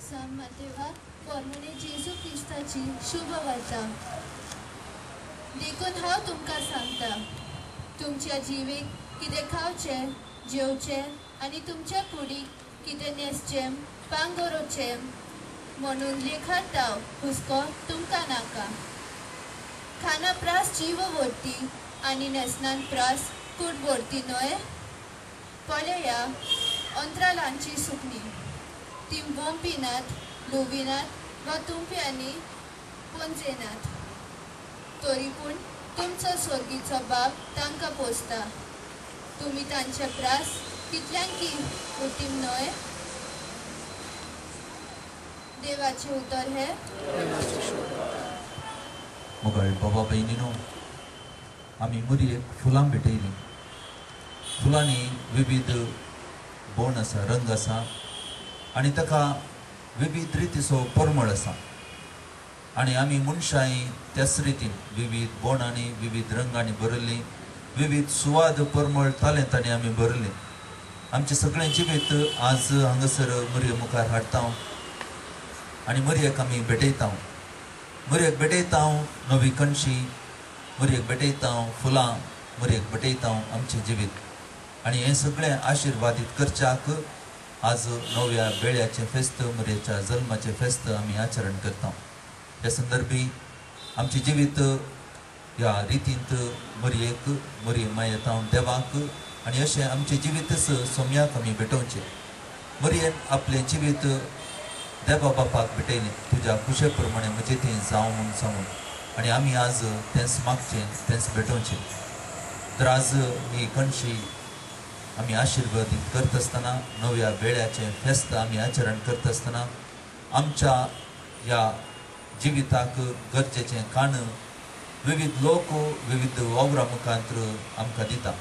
सांत मातेवा पोरणे जेजू क्रिस्ताची शुभ वार्ता. देखून हांव तुमकां सांगता, तुमच्या जिवीक कितें खावचें जेवचें आनी तुमच्या कुडीक कितें न्हेसचें पांगोरोचें म्हणून लेखाटाव हुस्को तुमकां नाका. खाना प्रास जीव व्हरती आनी न्हेसणान प्रास कूड व्हरती न्हय? पळया अंतराळांची सुकणीं, ती बोंपिनात, लुविनात वा तुंप्यांनी पुंजेनात, तरी पूण तुमचो स्वर्गीचो बाप तांकां पोसता. तुमी तांचे प्रास कितल्यांकी उतीम न्हय? देवाचें उतर हें. मोगाळ बाबा भयणीनो, आमी मुरयेक फुलां भेटयलीं. फुलांनी विविध बोण आसा, रंग आसा आनी ताका विविध रितीचो परमळ आसा. आनी आमी मनशांय त्याच रितीन विविध बोणांनी विविध रंगांनी भरिल्लीं, विविध सुवाद परमळ तालेंतांनी आमी भरिल्लीं. आमचें सगळें जिवीत आज हांगासर मुरये मुखार हाडटा आनी मुरयेक आमी भेटयता. मुरयेक भेटयता नवी कणशी, मुरयेक भेटयता फुलां, मुरयेक भेटयता आमचें जिवीत. आनी हें सगळें आशिर्वादीत करच्याक आज नव्या वेळ्याचें फेस्त, मुरयेच्या जल्माचें फेस्त आमी आचरण करता. ह्या संदर्भी आमचें जिवीत ह्या रितींत मुरयेक, मुरये मायेता देवाक आनी अशें आमचें जिवीतच सोम्याक आमी भेटोवचें. मुरयेन आपलें जिवीत देवा बापाक भेटयलें, तुज्या खुशे प्रमाणे म्हजें तें जावं म्हूण सांगून. आनी आमी आज तेंच मागचें, तेंच भेटोवचें. तर आज ही कणशी आमी आशिर्वादीत करता आसतना, नव्या वेळाचें फेस्त आमी आचरण करता आसतना आमच्या ह्या जिविताक गरजेचें काण विविध लोक विविध वावरा मुखांत आमकां दिता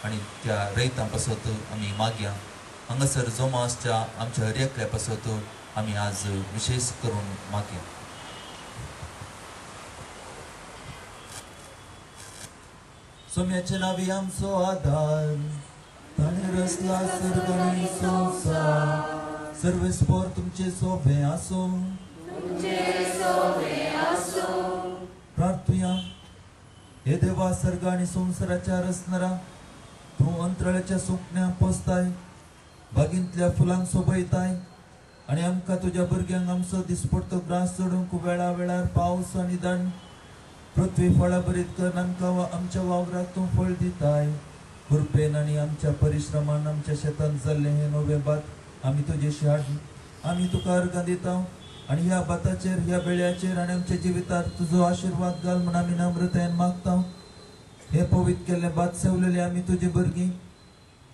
आनी त्या रयतां पासत आमी मागया. हांगासर जमा आसच्या आमच्या हर एकल्या पासत आमी आज विशेश करून मागया. सोम्याचे नावी आमचो आदार, ताणें रचला सर्ग आनी संवसार. सर्वेस्पोर तुमचे सोबें आसूं, प्रार्थुया. हे देवा, सर्ग आनी संवसाराच्या रचणारा, तूं अंतराळाच्या सुकण्यांक पोसताय, बागेंतल्या फुलांक सोबयताय आनी आमकां तुज्या भुरग्यांक आमचो दिसपडतो ग्रास चडूंक वेळा वेळार पावस आनी दंड पृथ्वी फळां भरीत करून आमकां आमच्या वावराक तूं फळ दिताय. कृपेन आनी आमच्या परिश्रमान आमच्या शेतांत जाल्लें हें नवें भात आमी तुजेशी हाड आमी तुका अर्गां दिता आनी ह्या भाताचेर, ह्या बेळ्याचेर आनी आमच्या जिवितार तुजो आशिर्वाद घाल म्हूण आमी नम्रतायेन मागता. हें पवित्र केल्लें भात सेवलेलें आमी तुजे भुरगीं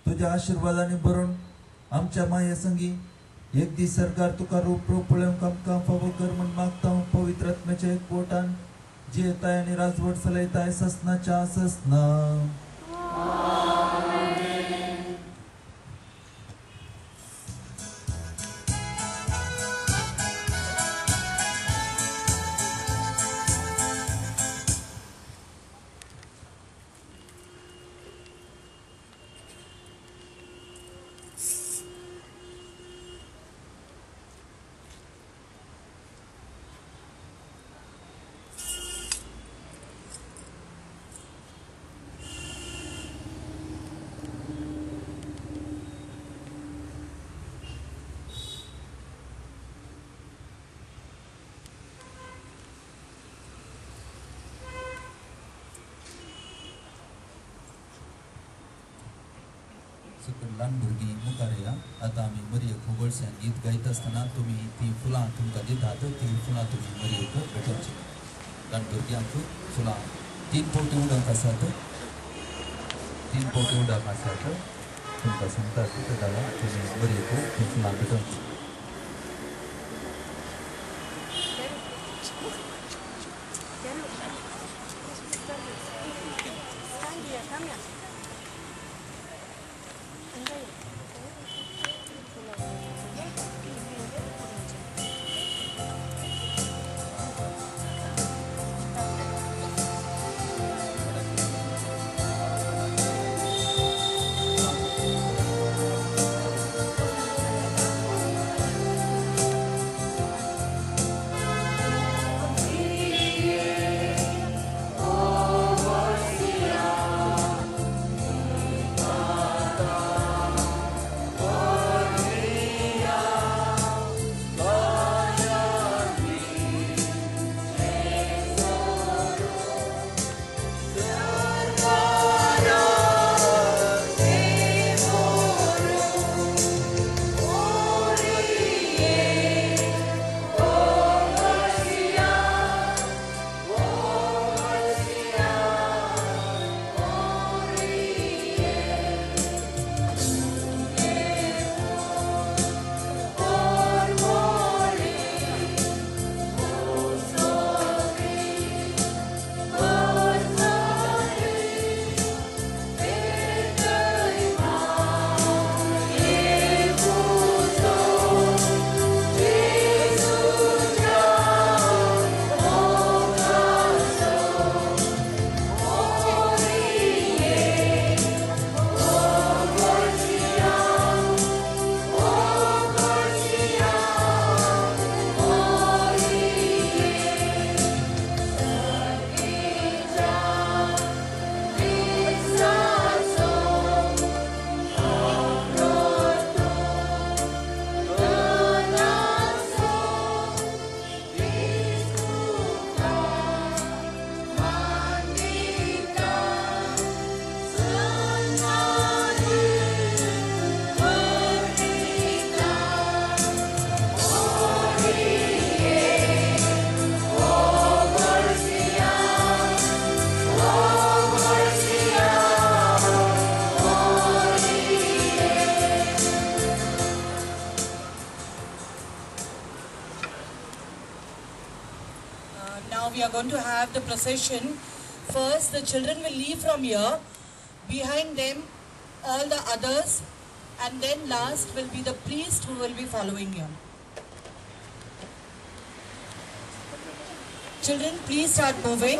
तुज्या आशिर्वादांनी भरून आमच्या माये संगी एक दीस सरकार तुका रूप रूप पळोवंक आमकां फावो कर म्हूण मागता. पवित्र आत्म्याच्या एकवटान जियेताय आनी राजवट चलयताय ससनाच्या ससना. ल्हान भुरगीं मुखार या. आतां आमी मरयेक होगळशान गीत गायता आसतना तुमी ती फुलां तुमकां दितात, ती फुलां तुमी मरयेक भेटोवची. ल्हान भुरग्यांक फुलां 3 फावटी उडोवंक आसात, 3 फावटी उडोवंक आसात. तुमकां सांगतात तेन्ना तुमी मरयेक ती फुलां भेटोवची. Thank you. going to have the procession. First, the children will leave from here. Behind them, all the others, and then last will be the priest who will be following you. Children, please start moving.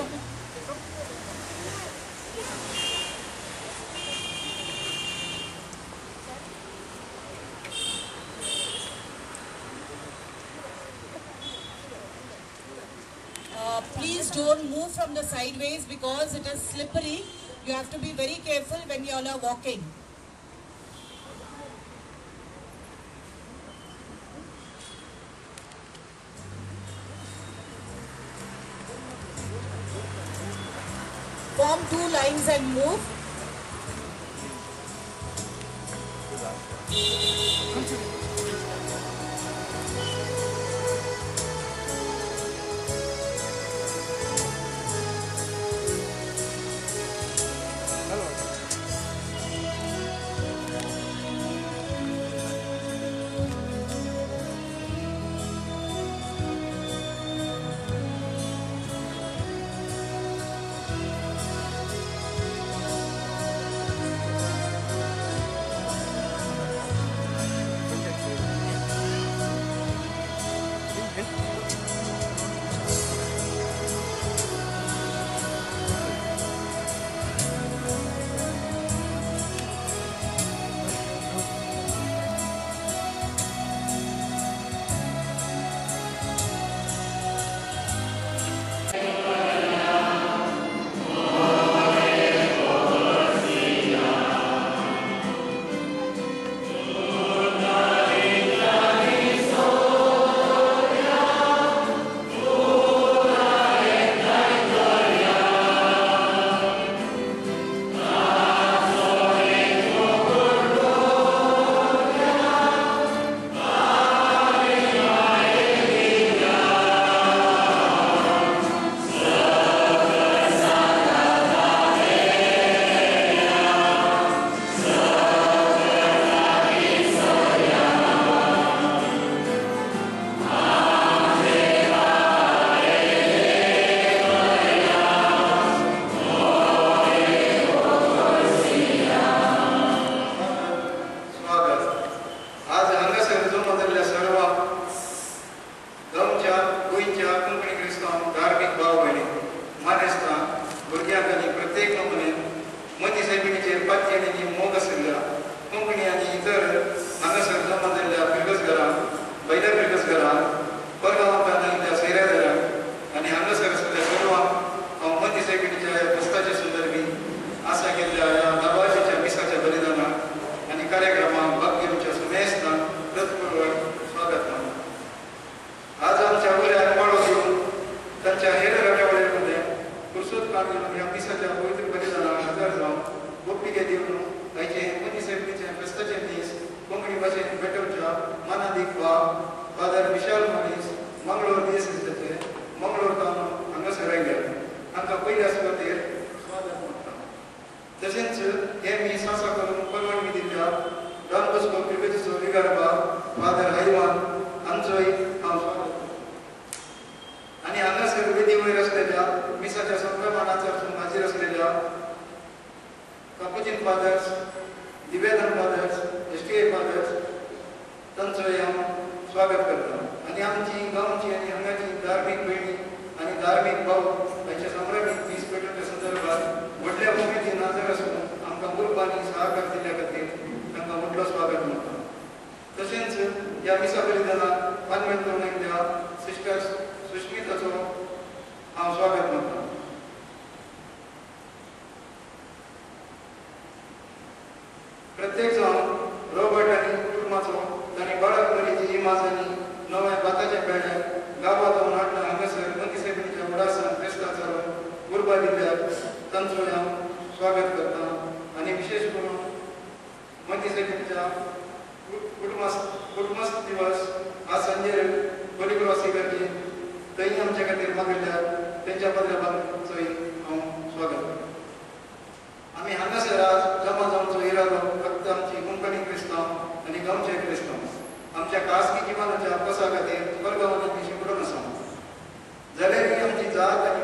Please don't move from the sideways because it is slippery. You have to be very careful when you all are walking. Form two lines and move. आमच्या खासगी जीवनाच्या कसा खातीर वर्गावनी शिंपडून आसा जाल्यारय आमची जात आनी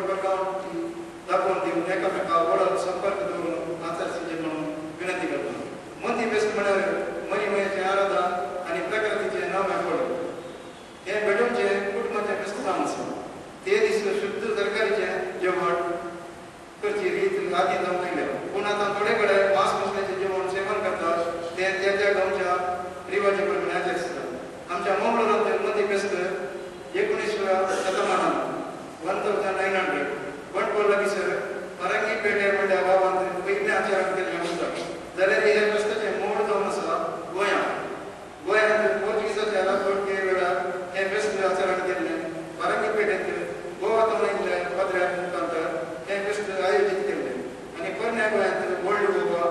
प्रकार दाखोवन दिवन एकामेका वळख संपर्क दवरून आचरचे म्हणून विनंती करता. मोती फेस्त म्हळ्यार मरीमयाचें आराधन आनी प्रकृतीचें नवें फळ. हें भेटोवचें कुटुंबाचें फेस्त जावन आसा. ते दीस शुद्ध तरकारीचें जेवण करची रीत आदी जावन आयल्या. पूण आतां थोडे कडेन मांस मसल्याचें जेवण सेवन करतात तें त्या त्या गांवच्या रिवाजे प्रमाणे आचरितात. आमच्या मंगळूरांत मोती फेस्त 19व्या शतमानात 1900 बंटवाल लागीसर परंगीपेटे म्हणल्या गांवांत पयलें आचरण केल्लें वता. जाल्यार हे फेस्ताचें मूळ जावन आसा गोंया. गोंयांत पोर्तुगीजाच्या राजवटके वेळार हें फेस्त आचरण केल्लें. परंगीपेटेंत गोवा आयिल्ल्या पाद्र्या मुखांतर हें फेस्त आयोजीत केल्लें आनी पोरण्या गोंयांत ओल्ड गोवा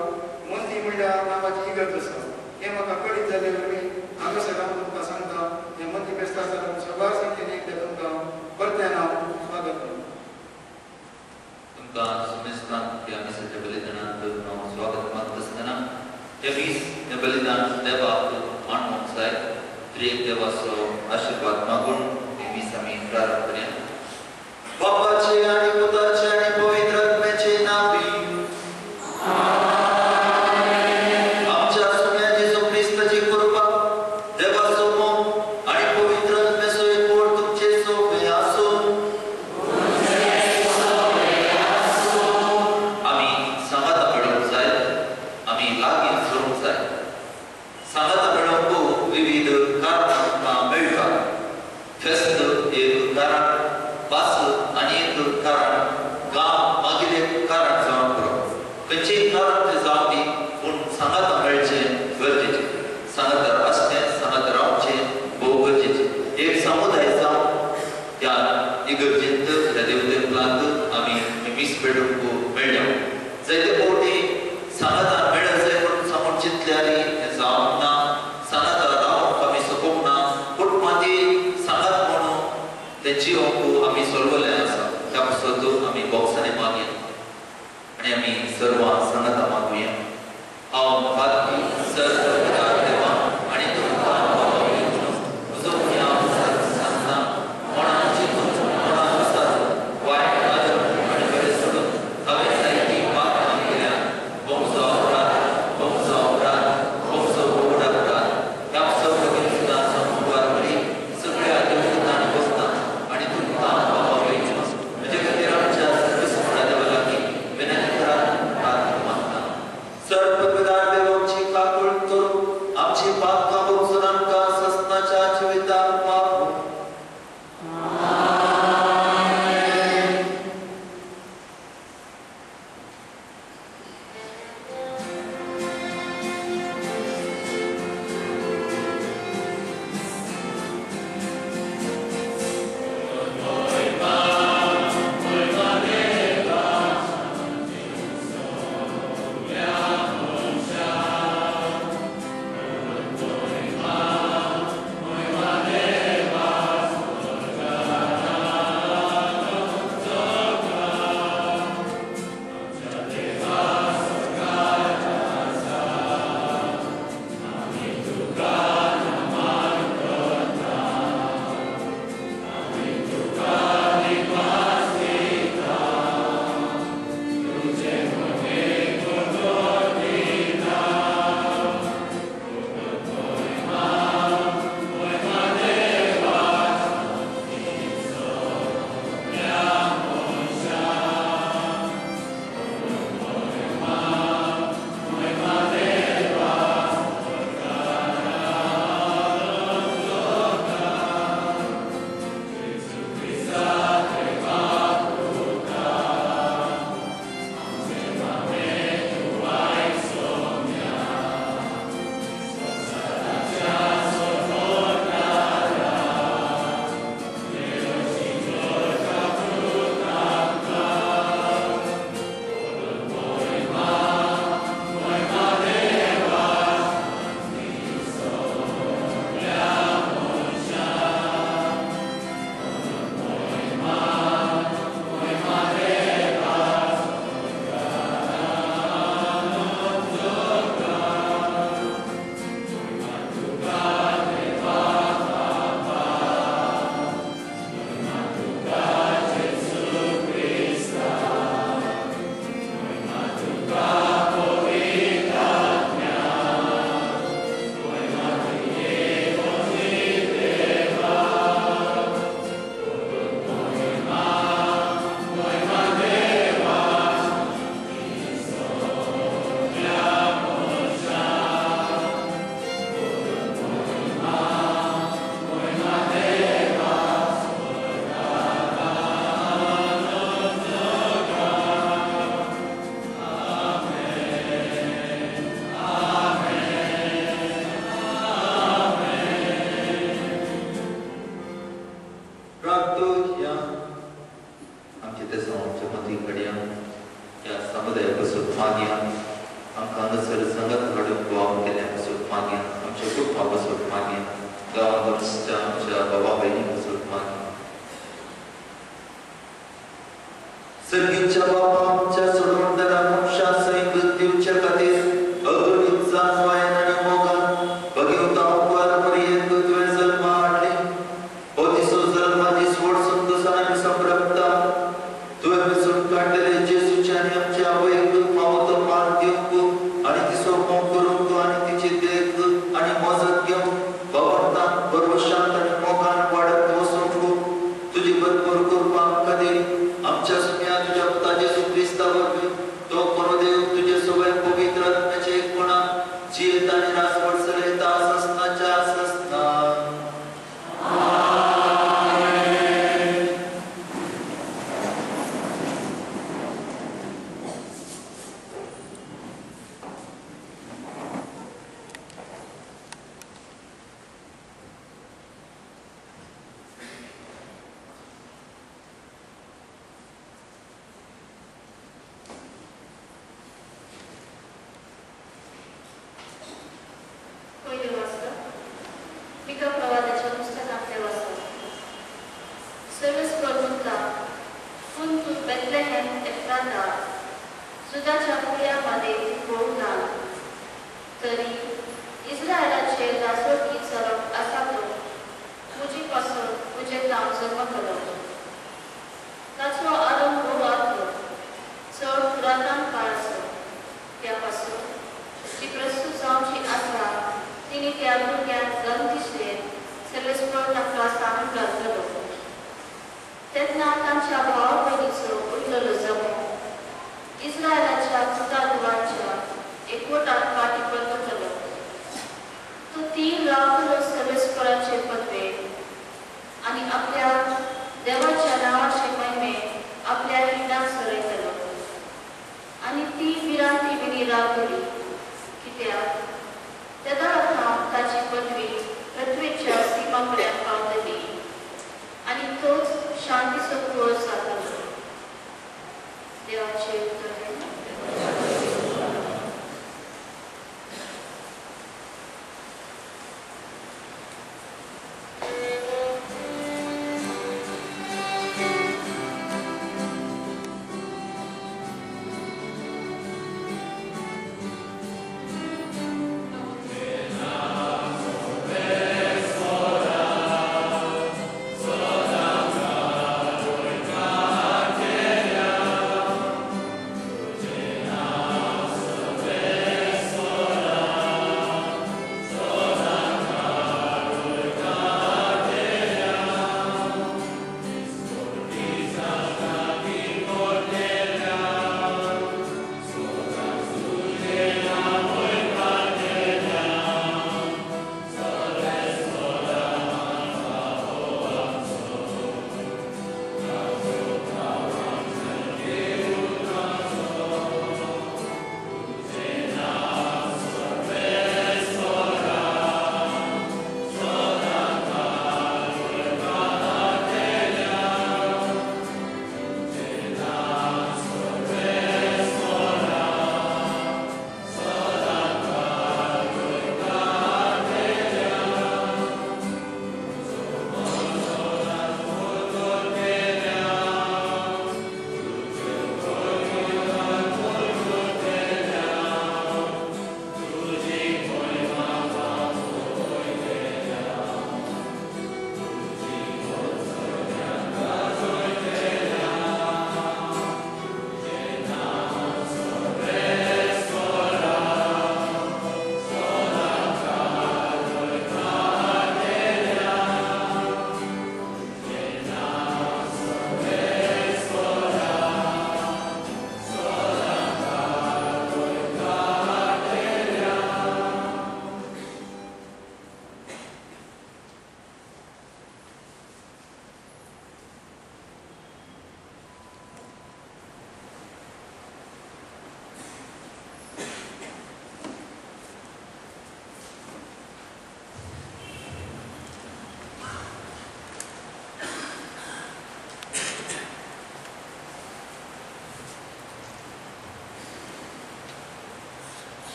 मोंती म्हणल्या नांवाची इगर्ज आसा. हें म्हाका कळीत जाले वरवीं हांगासर हांव तुमकां सांगता हें मोंती फेस्त आचरण सबार संख्येन येयल्ल्या तुमकां परत्यान हांव स्वागत करता. तुमकां सुमेस्तान ह्या मिसाच्या बलिदानांत हांव स्वागत मागता आसतना हें मीस हें बलिदान देवाक मांडूंक जाय. त्रिएक देवाचो आशिर्वाद मागून हें मीस आमी प्रारंभ करया. बापाचे आनी पुताचे आनी पवित्र आत्म्याचे नांवी आमच्या सुम्या जेजू क्रिस्ताची कृपा, देवाचो मोग आनी पवित्र आत्म्याचो एकवट तुमचे सोबे आसूं. आमी सांगाता मेळोवंक जाय, आमी लागीं जोडूंक जाय. सांगाता मेळोवंक विविध कारणां आमकां मेळटात. फेस्त एक कारण, भास आनी एक कारण, गांव मागीर एक कारण जावन पुरो. खंयचेय कारण तें जावं दी, पूण सांगाता मेळचें गरजेचें. सांगाता आसचें, सांगाता रावचें भोव गरजेचें. एक समुदाय जावन त्या इगर्जेंत ह्या देवतेंपलांत आमी मीस पेटोवंक मेळ्ळ्या. जायते फावटी सांगाता मेळत जाय म्हणून सांगून चिंतल्यार हें जावंक ना. सांगाता रावंक आमी शकूंक ना. कुटुंबांती सांगात म्हणून तें जिवंक आमी सोलवलें आसा. त्या पासत आमी बॉक्सांनी मागया आनी आमी सर्वां सांगाता मागुया. हांव पाद्री सर्व देवा आनी तुमकां बाबा म्हजो हांव सांगता कोणाक चिंतून कोणाक विचारून वायट आचरण आनी बरें सोडून हांवें जायतीं पापां केल्या. भोंवचो अपराध, भोंवचो अपराध, भोंवचो व्हड अपराध. ह्या सगळ्या सुद्दां मुखार करी सगळ्या देवदूतां आनी भक्तां आनी तुमकां बाबा म्हजे खातीर आमच्या सर्वसुद्धा देवा लागीं विनंती करात प्रार्थना मागता. तेजांव आमच्या मदीं घडया ह्या समुदाया पासून मागया आमकां हांगासर संगत हाडून गोवा केल्या पासून मागया आमच्या कुटुंबा पासून मागया गांवांत आमच्या बाबा भयणी पासून मागया. सर्गीच्या बापा आमच्या सोडवणदारा मनशा सैत दिवच्या खातीर अगणीत जाणवायन आनी मोगान भगवता उपकार पर्यंत तुवें जल्मा हाडली. हो दिसो जल्मा दीस व्हड संतोशान आनी संभ्रमता तुवें वेंचून काडलेले जेजूचे आनी आमच्या आवयक फावो तो मान दिवंक आनी तिचो मोग करूंक आनी तिची देख आनी मजत घेवंक भगवंतान भरवशांत आनी मोगान वाडत वचूंक तुजी भरपूर कृपा आमकां दी. आमच्या सुम्या तुज्या पुता जेजू क्रिस्ता वरवीं तो खरो देव तुजे सगळे पवित्र आत्म्याचे एकपणान जियेता आनी राजवट चलयता ससनाच्या ससना.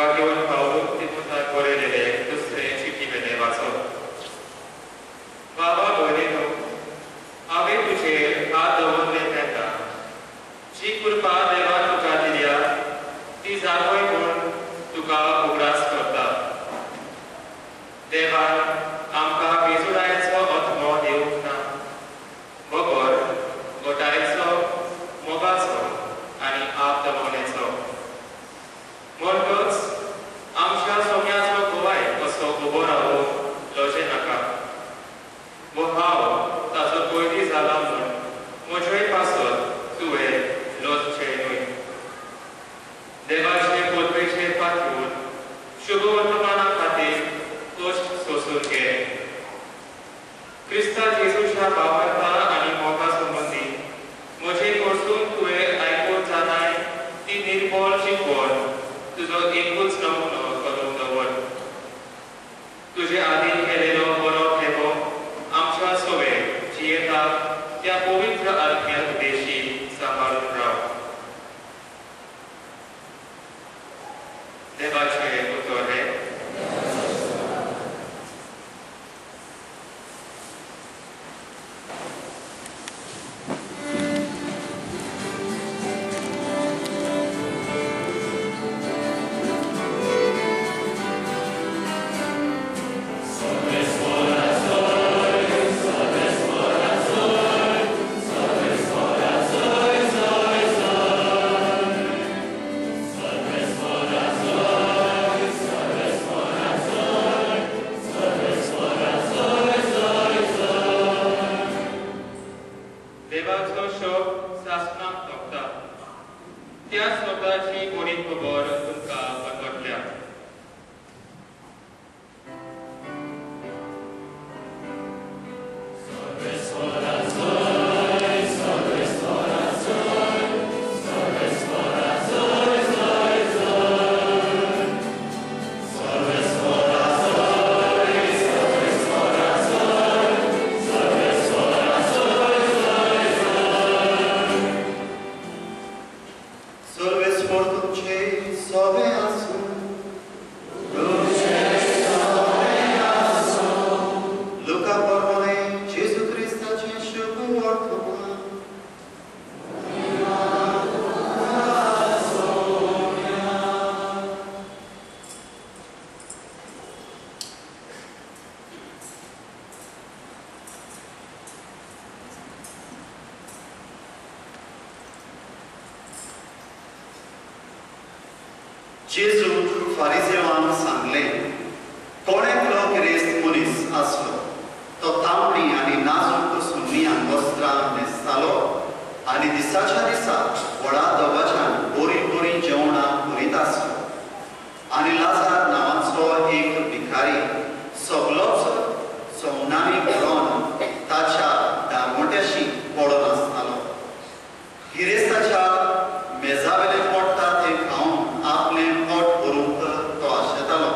भाग्यवान पावलून तिमोथाक बरयलेले दुसरे चिटी वेलें वाचप. बाबा भयणीनो, हांवें तुजेर हात दवरले तेन्ना जी कृपा देवान तुका दिल्या ती जागय म्हूण तुका उगडास करता. देवान आमकां बेजुडायेचो आत्मो दिवंक ना, बगर गोटायेचो, मोगाचो आनी आपदमवणेचो. म्हणटच आमच्या सोम्याचो गोवाय कसो उबो रावूंक लजे नाका. वो हांव ताचो पयली जाला म्हूण म्हजेय पासत तुवें लजचें न्हय. देवाचे पदवेचेर पातयेवन शुभवर्तमाना खातीर कश्ट सोंसून घे. क्रिस्ता जेजूच्या भावार्था आनी मोगा संबंदी म्हजे कडसून तुवें आयकून जाणाय ती निर्बळ शिकवण तुजो एकूच नमुनो करून दवर. तुजे आदीं केलेलो बरो थेंबो आमच्या सोवे जियेता त्या पवित्र आत्म्या उद्देशी सांबाळून राव. देवाचें उतर हें. देवाचो शोक सासणाक तोपता. त्या शब्दाची बरी खबर तुमकां परगटल्या. जेजूक फारिजेवान सांगलें, कोण एकलो गिरेस्त मनीस आसलो. तो तांबडी आनी नाजूक सुन्नी आंगवस्त्रां न्हेसतालो आनी दिसाच्या दिसा व्हडा दबाज्यान बरीं बरीं जेवणां करीत आसलो. आनी लाजार नांवाचो एक भिकारी सगलोच सवनांनी भरून ताच्या दारवट्याशी पडून आसतालो. गिरेस्ताच्या मेजावेलें पडटा तें खावन आपलें पोट भरूंक तो आशेतालो.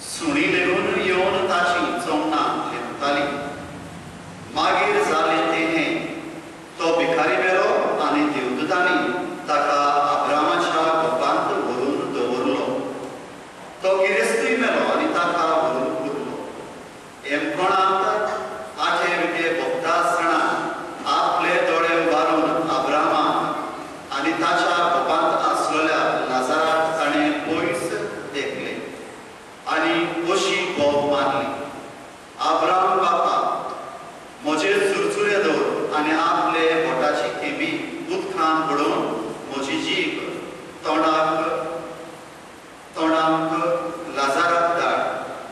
सुणी लेगून येवन ताची चोमणां लेपताली. मागीर जालें तें हें, तो भिकारी मेलो आनी देवदूतांनी ताका अब्रामाच्या गोपांत व्हरून दवरलो. तो गिरेस्तूय मेलो आनी ताका व्हरून पुरलो. एमकोणांत आठे विटे भोगता आसतना आपले दोळे उबारून अब्रामाक आनी ताच्या गोपांत आसलेल्या लाजाराक ताणें पयस देखलें आनी अशी बोब मारली, अब्राम बापा, म्हजेर चुरचुरे दवर आनी आपले बोटाची थेंबी उदकान बुडोवन म्हजी जीब तोंडाक लाजाराक धाड,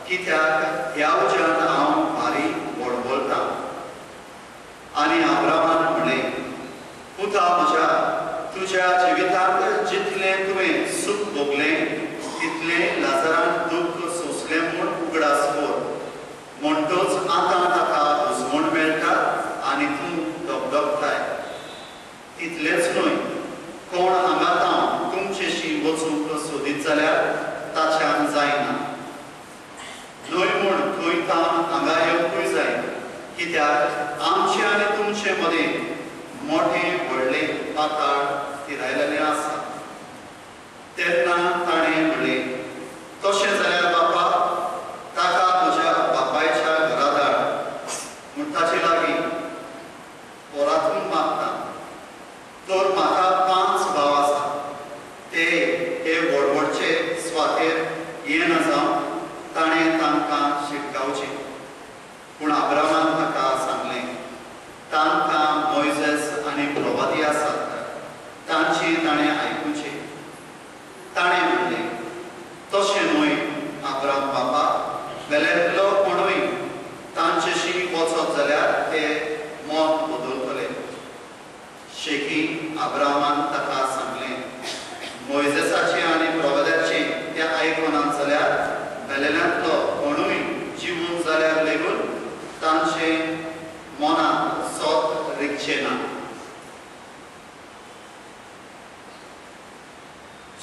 कित्याक ह्या उज्यांत हांव भारी बडबडटां. आनी अब्रामान म्हणलें, पुता म्हज्या, तुज्या जिवितांत जितलें तुवें सूख भोगलें तितलें लाजारान दुख्ख सोंसलें म्हूण उगडास कर. म्हणटच आतां ताका घुसमण मेळटा आनी तूं धगधगताय. तितलेंच न्हय, कोण हांगा तावन तुमचेशी वचूंक सोदीत जाल्यार ताच्यान जायना, न्हय म्हूण थंय तावन हांगा येवंकूय जायना, कित्याक आमचे आनी तुमचे मदें मोठें व्हडलें पाताळ थिरायलेलें आसा. तेन्ना ताणें म्हणलें, तशें जाल्यार बापा ताका म्हज्या बापायच्या घरा धाड म्हूण ताचे लागीं पोरातून मागता. तर म्हाका 5 भाव आसा, ते हे व्हडवडचे स्वातेर येना जावन ताणें तांकां शिटकावचें. पूण अब्रामान ताका सांगलें, तांकां मोयजेस आनी प्रवादी आसात, तांची ताणें आयकुचें. ताणें म्हणलें, तशें न्हय अब्राम बापा, वेल्यांतलो कोणूय तांचेशी वचत जाल्यार ते मत बदलतले. शेकी अब्रामान ताका सांगलें, मोयजेसाचें आनी प्रवाद्याचें ते आयकनात जाल्यार वेल्यांतलो कोणूय जिवून जाल्यार लेगून तांचे मनांत सत रिगचें ना.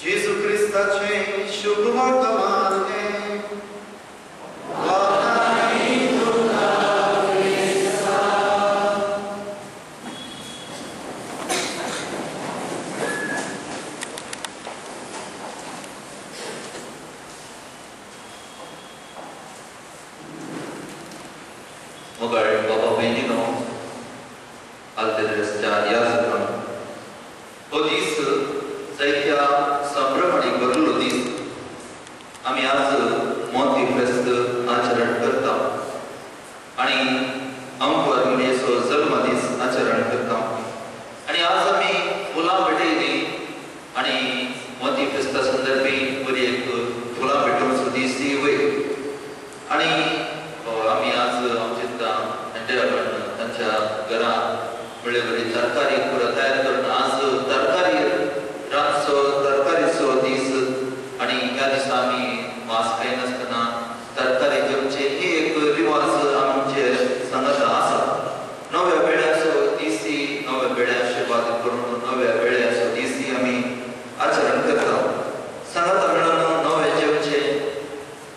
जेजू क्रिस्ताचें शुभ वर्तमान हें. मोगाळ बाबा भयणीनो, आल्तेद्रेसच्या याजकान, हो दीस जायत्या संभ्रमांनी भरिल्लो दीस. आमी आज मोती फेस्त आचरण करता आनी आमकां मुरयेचो जल्म दीस आचरण करता. आनी आज आमी फुलां भेटयलीं आनी मोती फेस्ता संदर्भी मुरयेक फुलां भेटोवचो दीस वयर. आनी आमी आज आमच्या तांच्या घरा म्हळ्ळे बरी तरकारी पुरो तयार करून आज तरकारी रांदचो, तरकारीचो दीस. आनी ह्या दिसा आमी मांस खायनासतना तरकारी जेवचे ही एक रिवाज आमचे सांगाता आसा. नव्या वेळाचो दीस, नव्या वेळा आशिर्वाद करून नव्या वेळाचो दीस आमी आचरण करता. सांगाता मेळून नवे जेवचे.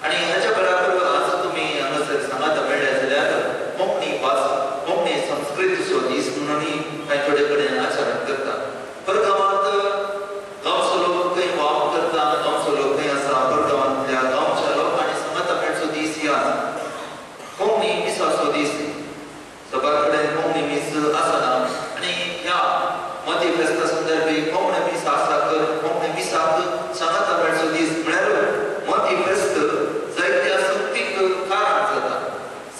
आनी हाच्या बराबर आज तुमी हांगासर सांगाता मेळ्ळे जाल्यार कोंकणी भास, कोंकणी संस्कृतीचो दीस म्हणून कांय थोडे कडेन आचरण करता. परगांवांत गांवचो लोक खंय वावर करता, गांवचो लोक खंय आसा, परगांवांतल्या गांवच्या लोकांनी सांगाता मेळचो दीस ही आज कोंकणी मिसाचो दीस. सभार कडेन कोंकणी मीस आसना आनी ह्या मती फेस्ता संदर्भी कोंकणी मीस आसा तर कोंकणी मिसाक सांगाता मेळचो दीस म्हळ्यार मती फेस्त जायत्या सक्तीक कारण जाता.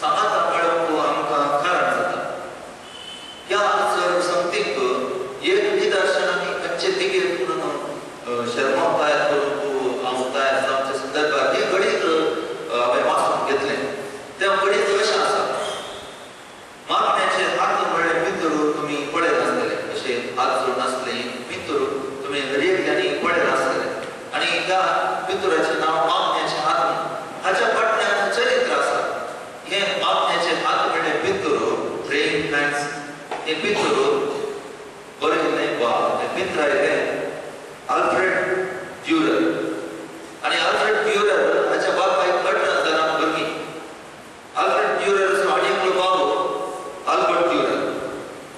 सांगाता मेळोवंक आमकां कारण जाता. ह्या जर संगतीक एक निदर्शन आमी खंयचे दिगेर म्हणून शर्मा तयार करूंक हांव तयार जावच्या संदर्भात हें गणीत हांवें वाचून घेतलें. तें गणीत अशें आसा, मागण्याचे हात म्हळ्यार मित्र तुमी पळयत आसतले, अशें हात जोडून आसले मित्र तुमी हरेकल्यांनी पळयत आसतले. आनी ह्या मित्राचें नांव मागण्याचे हात म्हणून. हाच्या फाटल्यान चरित्र आसा. हें मागण्याचे हात म्हळ्यार मित्र, प्रेइंग हँड्स, हें मित्र बरयल्लें वा हें मित्र आयलें आल्फ्रेड ड्युरर. आनी आल्फ्रेड ड्युरर हाच्या बापायक 18 जाणां भुरगीं. आल्फ्रेड ड्युररचो आनी एकलो भाव आल्बर्ट ड्युरर.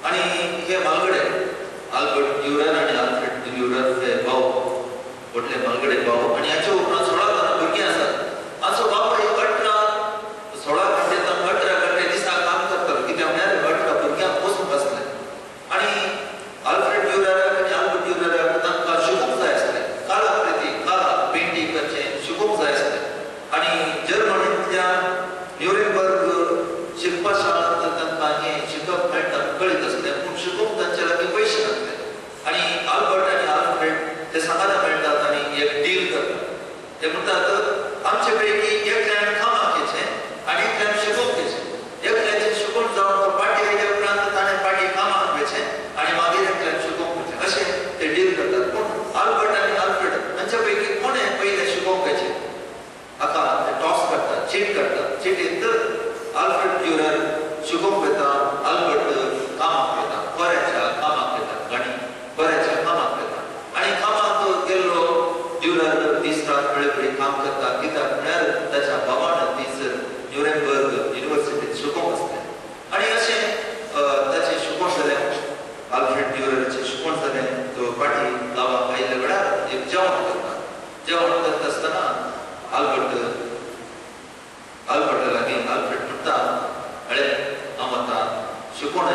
आनी हे मालगडे आल्बर्ट ड्युरर आनी आल्फ्रेड ड्युरर हे भाव, व्हडले मालगडे भाव. आनी हाच्या उपरांत 16 जाणां भुरगीं आसात. हाचो बापाय 16 घंटे 18 घंटे दिसा काम करतालो. कित्याक म्हळ्यार 18 भुरग्यांक पोसूंक आसलें. आनी आल्फ्रेड ड्युरराक आनी आल्बर्ट ड्युरराक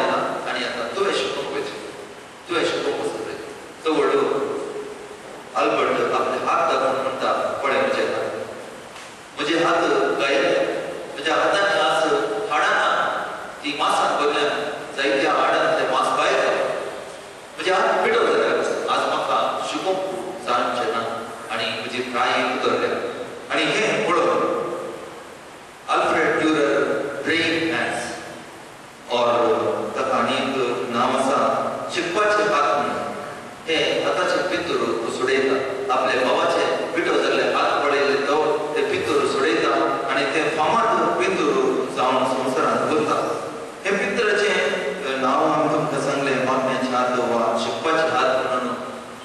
आयला आनी आतां तुवें शिकोवंक वयचें, तुवें शिकोवंक वचूंक जाय. तो व्हडलो आल्बर्ट आपले हात दाखोवन म्हणटा, पळय म्हजे हात, म्हजे हात गायले, म्हज्या हातांनी आज हाडां ना, ती मासान भरल्यान जायत्या हाडांतले मास भायर जाले, म्हजे हात पिटो जाले, आज म्हाका शिकोवंक जावचें ना आनी म्हजी प्राय उतरल्या. आनी हें पळोवन आल्फ्रेड ड्युरर ड्रेइंग हँड्स और ताका आनी एक नांव आसा शिकपाचे हात म्हणून, हे हाताचे पिंतूर सोडयता, आपले भावाचे पिटो जाल्ले हात पळयले तो ते पिंतूर सोडयता आनी ते फामाद पिंतूर जावन संवसारांत उरता. हे पिंतराचें नांव आमी तुमकां सांगलें, मागण्याचे हात वा शिकपाचे हात म्हणून.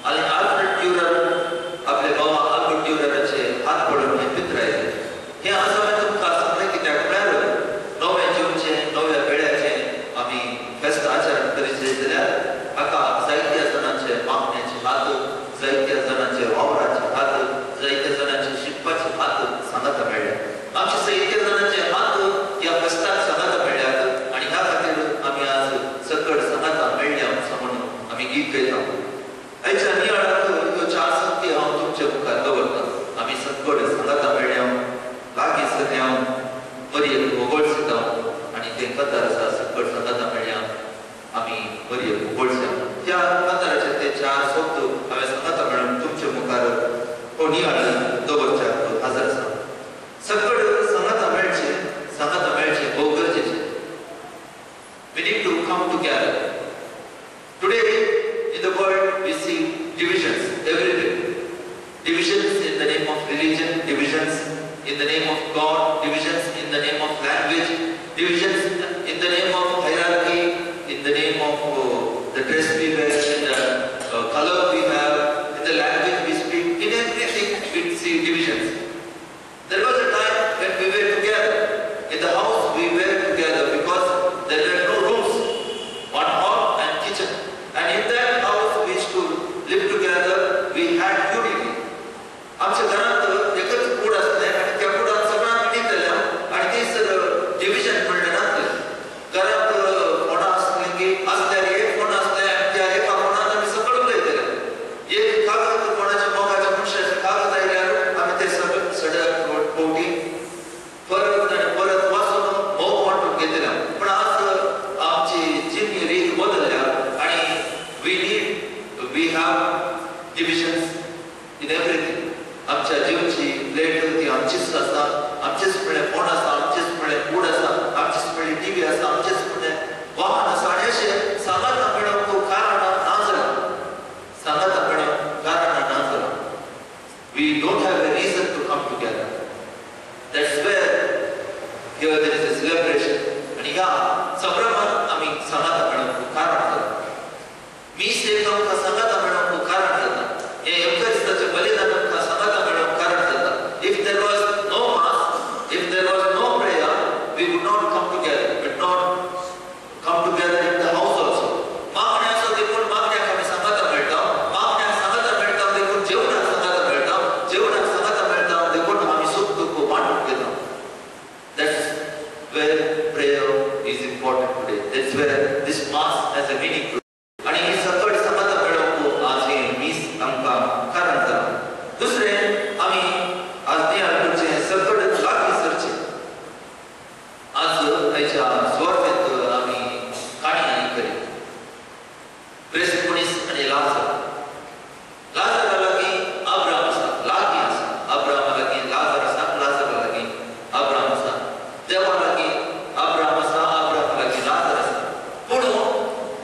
आनी आल्फ्रेड ड्युरर आपले बाबा आल्बर्ट ड्युरराचे हात पळोवन हें पिंतर आयलें. हें आज हांवें तुमकां सांगलें कित्याक म्हळ्यार नव्या जिवचें नव्या वेळाचें आमी फेस्त आचरण करीत जाल्यार हाका जायत्या जाणांचे मागण्याचे हात, जायत्या जाणांचे वावराचे हात, जायत्या जाणांचे शिकपाचे हात सांगाता मेळ्ळे. आमचे जायत्या जाणांचे हात ह्या फेस्ताक सांगाता मेळ्ळ्यात आनी ह्या खातीर आमी आज सकड सांगाता मेळ्ळ्या म्हणून आमी गीत गायता. आयच्या नियाळाक ह्यो चार संगती हांव तुमच्या मुखार दवरता. आमी सकड सांगाता मेळ्ळ्या, लागीं सरल्या, मरयेक वगळसिता आनी तें कतार आसा सकड सांगाता मेळ्ळ्या आमी मरयेक वगळस्या. त्या कताराचे ते चार शब्द हांवें सांगाता मेळून तुमच्या मुखार हो नियाळ दवरच्याक हाजर आसा. सकड सांगाता मेळचें, सांगाता मेळचें भोव गरजेचें. We need to come together. Today in the world we see divisions everywhere. Divisions in the name of religion, divisions in the name of God, divisions in the name of language, divisions in the name of hierarchy, in the name of the dress we wear, in the color we have, in the language we speak, in everything we see divisions. There was a time when we were together. In the house we were together because there were no rooms, one hall and kitchen. And in that house we used to live together, we had unity. आमच्या घरांत एकच कूड आसलें आनी त्या कुडांत सगळ्यांक न्हिदतले आनी थंयसर division म्हणलें नासलें. घरांत फोणां आसलीं की आसल्यार एक फोण आसलें आनी त्या एका फोणांत आमी सगळें उलयतले. एक कागद कोणाच्या मोगाच्या मनशाचें कागद आयल्यार आमी तें सगळें सड्याक पवटी परत आनी परत वाचून मोग वांटून घेतले. पूण आज आमची जिणी रीत बदलल्या आनी we have divisions in everything. आमच्या जिवची प्लेट ती आमचीच आसा, आमचेच म्हळ्यार फोण आसा, आमचेच म्हळ्यार कूड आसा, आमचेच म्हळ्यार टिवी आसा, आमचेच म्हळ्यार वाहन आसा आनी अशें सांगाता मेळोवंक कारणां ना जालां, सांगाता मेळोवंक कारणां ना जालां. We don't have a reason to come together. That's where here there is a celebration. आनी ह्या संभ्रमात आमी सांगाता मेळोवंक कारण जाता. मीस एक आमकां सांगाता मेळोवंक कारण जाता. हें एवकारिस्ताचें बलिदान आमकां सांगाता मेळोवंक कारण जाता. If there was no mass, if there was no prayer, we would not come together. We would not come together in the house also. मागणें आसा देखून मागण्याक आमी सांगाता मेळटा, मागण्याक सांगाता मेळटा देखून जेवणाक सांगाता मेळटा, जेवणाक सांगाता मेळटा देखून आमी सुख दुख्ख वांटून घेता. That's where prayer is important today. That's where this mass has a meaning today. आनी ही सकड सांगाता मेळोवंक आज हें मीस आमकां कारण जालां. दुसरें आमी आज नियाळ करचें सकड लागीं सरचें. आज आयच्या सुवार्तेंत आमी काणी आयकली. क्रिस्त मनीस आनी लाजर. लाजरा लागीं अब्राम आसा, लागीं आसा. अब्रामा लागीं लाजर आसा, लाजरा लागीं अब्राम आसा. देवा लागीं अब्राम आसा, अब्रामा लागीं लाजर आसा. पूण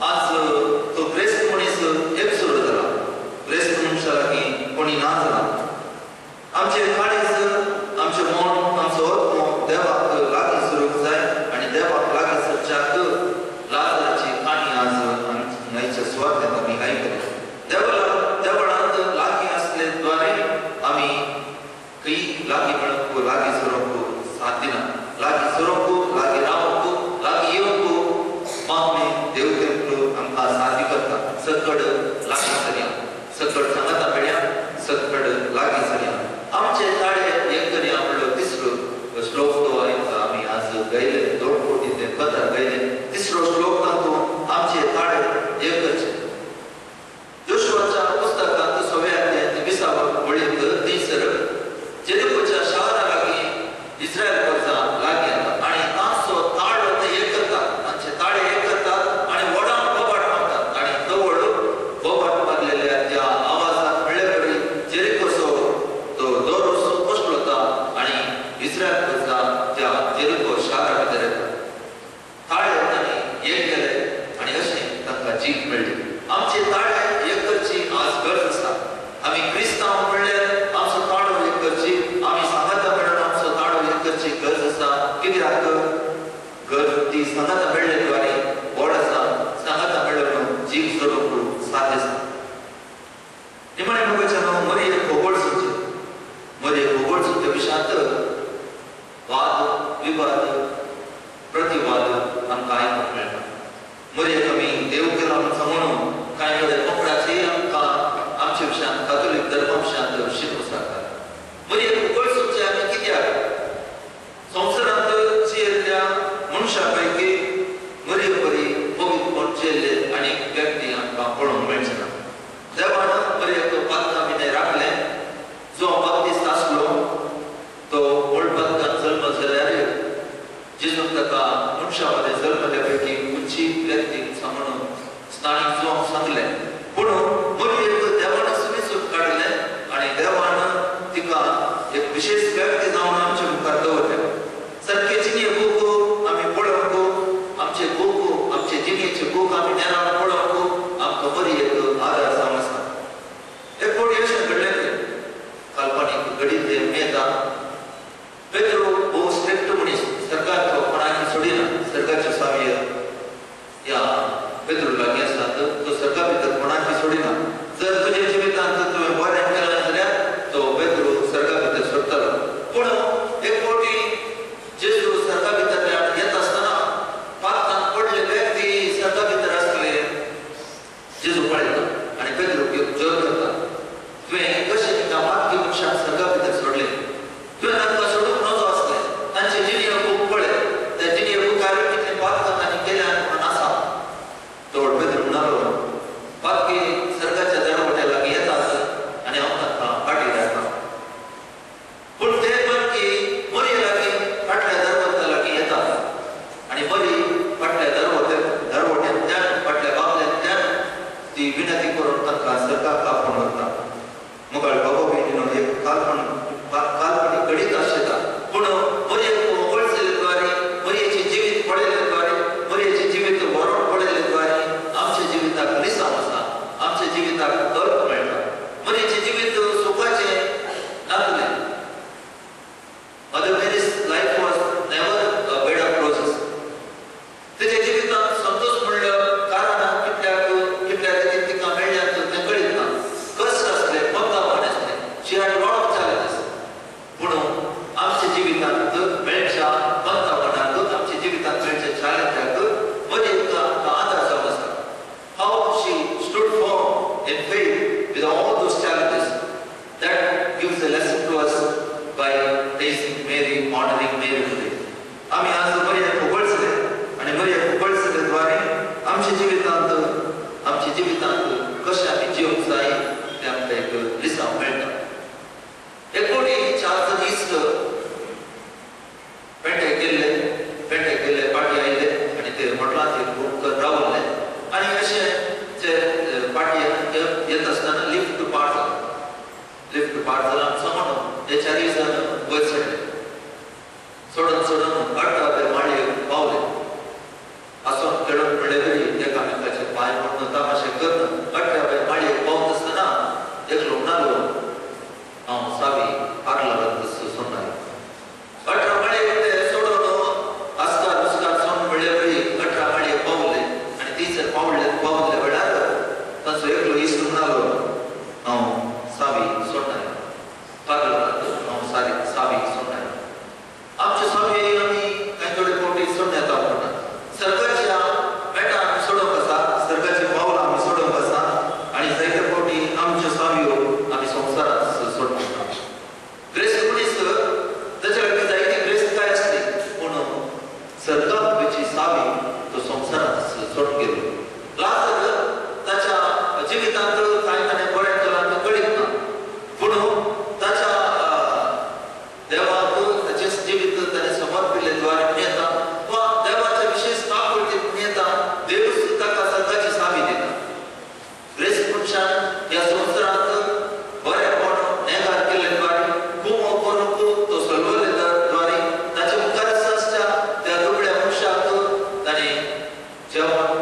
आज तो क्रिस्त मनीस एकसुरो जाला, क्रिस्त मनशा लागीं कोणी ना जाला. आमचें काळीज, आमचें मन, आमचो आत्मो देवाक लागीं सरूंक जाय आनी देवाक लागीं सरच्याक लाजराची काणी आज आयच्या सुवातेंत आमी आयकली. देवळांत लागीं आसले द्वारे आमी खंय लागीं मेळोवंक, लागीं सरोवंक साथ दिना. लागीं सरोवंक, लागीं रावंक, लागीं येवंक मागणें देव तेंपलो आमकां साध्य करता. सकड लागीं सरया, सकड सांगाता मेळया, सकड लागीं सरया. आमचे ताळे एक करया म्हणलो तिसरो श्लोक तो आमी आज गायले, दोन कोटी ते कथा गायले. तिसरो श्लोक तातूंत जीक मेळ्ळी. आमचे ताळे एक करची आज गरज आसा. आमी क्रिस्तांव म्हणल्यार आमचो ताळो एक करची, आमी सांगाता मेळून आमचो ताळो एक करची गरज आसा. कित्याक गरज ती सांगाता मेळ्ळे द्वारे व्हड आसा, सांगाता मेळून जीक जोडूंक साध्य आसा. निमाणे मोगाच्या मरयेक खोबळ सुचे, मरयेक खोबळ सुचे विशांत वाद विवाद प्रतिवाद आमकां आयकूंक मेळटा. मरयेक आमी देव केला म्हूण सांगून कांय कडेन कोंकणाची आमकां आमच्या विशयांत कातोलीक धर्मा विशयांत शिकूंक सारता. मरयेक उगड सुचे आमी कित्याक संवसारांत जियेल्ल्या मनशां पैकी मरये बरी पवित्रपण जियेल्ले आनी व्यक्ती आमकां पळोवंक मेळचे ना. देवान मरयेक पातकां भितर राखलें. जो बाप्तिस्त आसलो तो व्हड पातकान जल्म जाल्यार जेजून ताका मनशां मदें जल्मल्या पैकी उंची व्यक्ती म्हणून स्थानीक जो सांगलें. पूण मरयेक देवान वेंचून काडलें आनी देवान तिका एक विशेष व्यक्ती जावन आमचे मुखार दवरलें. सारके जिणये बूक आमी पळोवंक, आमचे बूक आमचे जिणयेचे बूक आमी नेरान पळोवंक आमकां मरयेक आदार जावन आसा. एक फावटी अशें घडलें तें काल्पनीक घडिल्लें मेळटा. पेत्रो भोव स्ट्रिक्ट मनीस, सरकार तो कोणाक सोडिना. सरकारच्यो सावय ह्या पेत्रो लागीं आसात, तो सरकार भितर कोणाक सोडिना. जर तुज्या जिवितांत तुवें बरें केलां जाल्यार तो पेत्रो सरकार भितर सोडटलो. पूण एक फावटी जेजू सरकार भितरल्यान येता आसतना पातकान पडले व्यक्ती सरकार भितर आसले. जेजू पळयता आनी पेत्रोक एक जोर करता, तुवें कशें तिका पातकी मनशाक सरकार भितर सोडलें, तुवें तांकां सोडूंक नजो आसलें. तांचे जिणये बूक पळय, त्या जिणये बुकार कितलें पातकां तांणी केल्यान म्हणून आसा. तो पेत्रो म्हणालो, पातकी सरकारच्या दरवट्या लागीं येतात आनी हांव तांकां फाटीं धाडटा. पूण ते पातकी मरये लागीं फाटल्या दरवट्या लागीं येतात आनी मरी फाटल्या दरवट्यांतल्यान फाटल्या बाबल्यांतल्यान ती विनंती करून तांकां सरकाराक आपोवन व्हरता. मुखार बाबा भयणीनो एक काल्पनीक घडीत आशिल्ता. पूण मरयेक वळसले द्वारे, मरयेचें जिवीत पळयले द्वारे, मरयेचें जिवीत व्हरोन पळयले द्वारे आमच्या जिविताक लिसांव आसा, आमच्या जिविताक अर्थ मेळटा. मरयेचें जिवीत सुखाचें नासलें. Mother Mary's life was never a bed of roses. तेच्या जिवितांत संतोष म्हणल्यार कारणां कितल्याक कितल्या रितीन तिका मेळ्ळ्यात तें कळीत ना. कश्ट आसले, पंतापण आसलें. She had lot of challenges. पूण आमच्या जिवितांत मेळच्या पंतापणाक, आमच्या जिवितांत मेळच्या चॅलेंजाक मरयेक आमकां आदार जावन आसा. How she stood firm in faith with all those challenges, that gives a lesson to us by praising Mary, honoring Mary today. आमी आज मरयेक उगळसले आनी मरयेक उगळसले द्वारे आमच्या जिवितांत कशें आमी जिवंक जाय तें आमकां एक लिसांव मेळटा. एक फावटी 4 जाण इश्ट पेंटे गेल्ले, पाटी आयले आनी ते हॉटेलांत एक रूम कर रावले आनी अशें जे पाटी येता आसतना लिफ्ट पार जालो. लिफ्ट पार जाला सांगून ते 4 जाण वयर चडले. चडून चडून 18व्या माळयेक पावले. आसून खेळून म्हणले तरी एकामेकाचे पांय म्हणून तमाशे करून 18व्या माळयेक पावत आसतना एकलो म्हणालो, हांव सावी पार्लरांत सोडणार. 18 माळयेक ते सोडून आस्कार मुस्कार सोडून म्हणले तरी 18 माळयेक पावले आनी थंयसर पावले वेळार तांचो एकलो इश्ट म्हणालो, हांव सावी सोडणार, पार्लरांत हांव सारी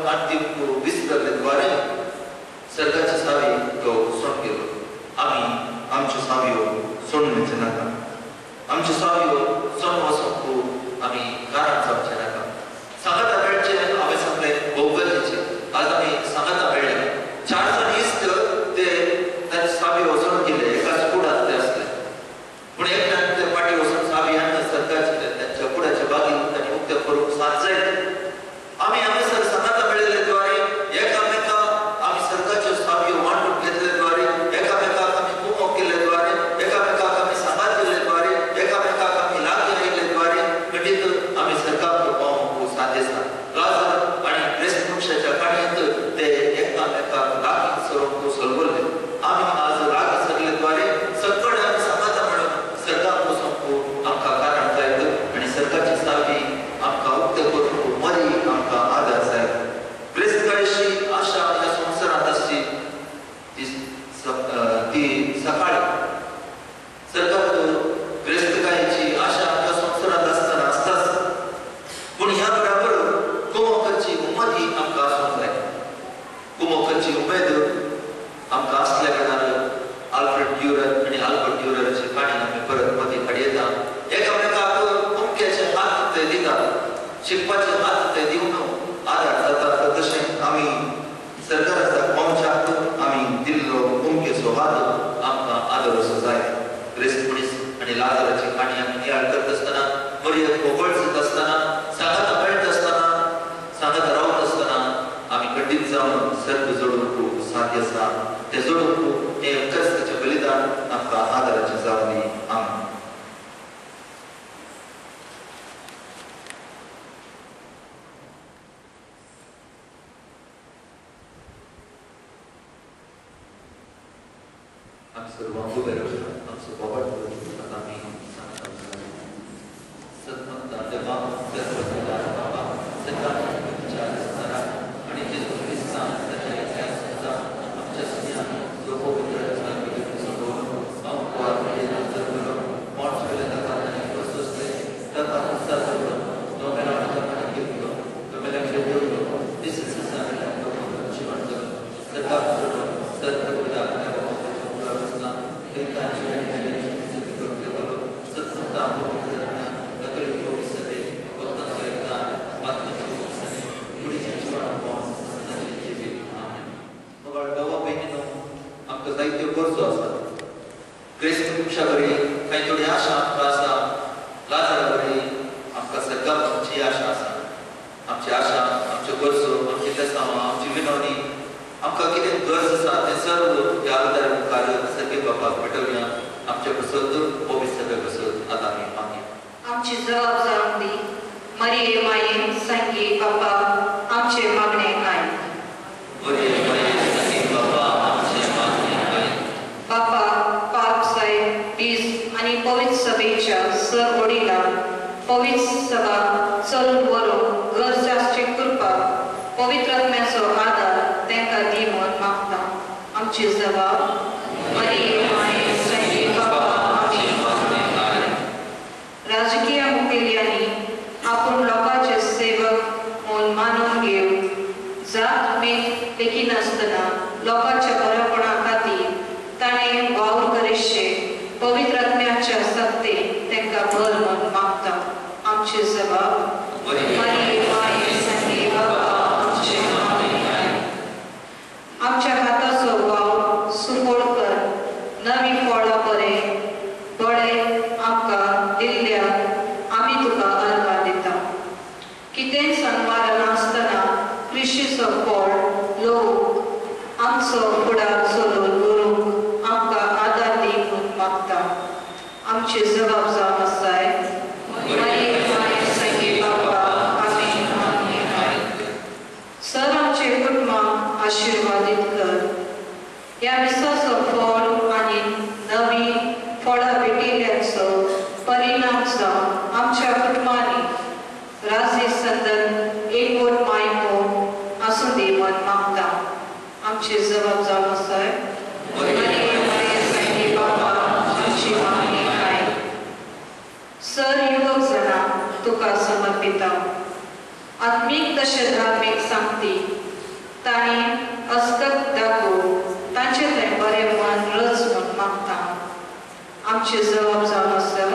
कान दिवंक विसरले द्वारे सर्गाचे सावी तो सोडून गेलो. आमी आमच्यो सावयो सोडून वचचे नाका. आमच्यो सावयो सोडून वचूंक आमी कारण जावचें नाका. सांगाता मेळचें हांवें सांगलें भोव गरजेचें. आज आमी सांगाता मेळ्ळे 4 जाण इश्ट ते तांचे सावयो वचून गेले. एकाच कुडांत ते आसले पूण एकट्यान ते फाटीं वचून सावी हाडून सर्गाचे तांच्या कुडाच्या बागीन तांणी उक्तें करूंक साथ जायत. आमी हांगासर सांगाता मेळिल्ले द्वारे एकामेका आमी सर्गाच्यो सावयो वांटून घेतले द्वारे एकामेकाक आमी कुमोक केल्ले द्वारे एकामेकाक आमी सांगात दिल्ले द्वारे एकामेकाक आमी लागीं आयिल्ले द्वारे खंडीत आमी सर्गाक पावोवंक साध्य आसा. लाजर आनी क्रिस्त मनशाच्या काणयेंत ते एकामेकाक लागीं सरूंक सलवल्ले. आमी आज लागीं सरले द्वारे सगळे आमी सांगाता म्हणून सर्गाक वचूंक आमकां कारण जायत आनी सर्गाची सावी आमकां उक्तें करूंक मरी आमकां आदार जायत. क्रिस्तकायशी आशा ह्या संवसारांत आसची ती सकाळी सर्गाक क्रिस्तकायची आशा आमकां संवसारांत आसतना आसताच पूण ह्या बराबर कुमोकाची उमेदी आमकां आसूंक जाय. कुमोकाची उमेद आमकां आसल्या कारणान आल्फ्रेड ड्युरर आनी आल्बर्ट ड्युरराची काणी आमी परत मदीं काडयता. एकामेकाक कुमक्याचे हात ते दितात, शिकपाचे हात ते दिवन आदार जाता. तशें आमी सरकाराच्या पावच्याक आमी दिल्लो कुमकेचो हात आमकां आदर असो जाय. क्रिस्त मनीस आनी लाजराची काणी आमी नियाळ करता आसतना मर्याद वगळचत आसतना सांगाता मेळटा आसतना सांगाता रावत आसतना आमी खंडीत जावन सर्ग जोडूंक साध्य आसा. ते जोडूंक हें क्रिस्ताचें बलिदान आमकां आदाराचें जावं दी. आमेन. आमी सर्वां उबे रावया. आमचो बोबाट आतां आमी सांगता. सतमंता देवा सर्वपिता बाबा सदांच्या आसताना आनी जेजू क्रिस्तान ताच्या एकल्या सुद्दां आमच्या सुन्यान जो पवित्र आसता ताका उत्साह दवरलो, तो मेला ताका घेतलो, तो मेल्याक दवरलो, जिवन जगलो, सरकार जोडलो, सर्वपिता आमकां जायत्यो गरजो आसात. क्रिस्त मनशा बरी कांय थोडी आशा आमकां आसा. लाजरा बरी आमकां सर्गाक आमची आशा आसा. आमची आशा, आमच्यो गरजो, आमची लेसांवां, आमची विनवणी, आमकां कितें गरज आसा तें सर्व ह्या आल्तार मुखार सर्गे बापाक पेटोवया. आमचे पसत पवित्र सभे पसत आतां आमी मागया. आमची जबाब जावन दी मरिये माये संगी बापा आमचे मागणे आयक. मरिये माये संगी बापा आमचे मागणे आयक. बापा पाप साहेब बीज आनी पवित्र सभेच्या सर वडिला पवित्र सभा चलून व्हरूंक गरज आसची कृपा पवित्र आत्म्याचो आदार तांकां दी म्हूण मागता. आमची जबाब मरिये माये संगी बापा आमचे मागणे आयक. राजकीय मुखेल्यांनी आपूण लोकांचे सेवक म्हूण मानून घेवन जात मेत लेखिनासतना लोकांच्या बरेपणा खातीर ताणें वावर करिशे पवित्र आत्म्याच्या सत्तेन तांकां बल म्हूण मागता. आमची जबाब मरिये माये संगी बाबा आमचे मागणे आयक. आमच्या हाताचो वावर सुफळ कर, नवी फळां बरें बरें आमकां दिल्ल्या आमी तुका अर्गां दिता. कितेंच अनवार नासतना कृशीचो फळ लोक आमचो फुडार चलोवन व्हरूंक आमकां आदार दी म्हूण मागता. आमची जबाब जावन आसाय मरिये माये संगी बाबा आमी मागणे आयक. सर आमचे कुटुंबाक आशिर्वादीत कर. ह्या मिसाचो फळ आनी नवी फळां भेटिल्ल्याचो परिणाम जावन आमच्या कुटुंबांनी राजी संदन एकवट मायको आसूं दी म्हूण मागता. आमची जबाब जावन आसाय मरिये माये संगी बाबा आमची मागणी आयक. सर युवक जाणां तुका समर्पिता. आत्मीक तशें धार्मीक सांगती तांणी अस्कत दाखोव तांचे थंय बरें मन रच म्हूण मागता. आमचे जबाब जावन आसा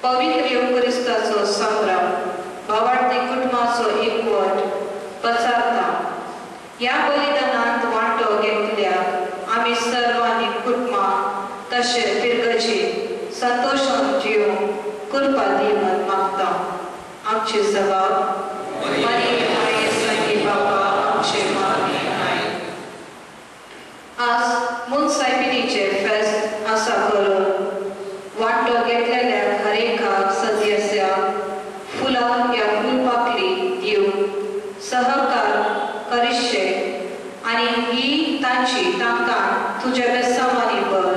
पवित्र येवक्रिस्ताचो संभ्रम भावार्थी कुटुंबाचो एकवट पचारता. ह्या बलिदानांत वांटो घेतल्या आमी सर्वांनी कुटुंबां तशें फिरगजी संतोशान जिवंक कृपा दी म्हूण मागता. आमची जबाब बाबा आमचे मागणी आयक. आज मुनसायबिनीचे फेस्त आसा करून वांटो घेतलेल्या हरेका सदस्या फुलां या फुलपाखली दिवन सहकार करिशे आनी ही तांची तांकां तुज्या बेसांवांनी भर.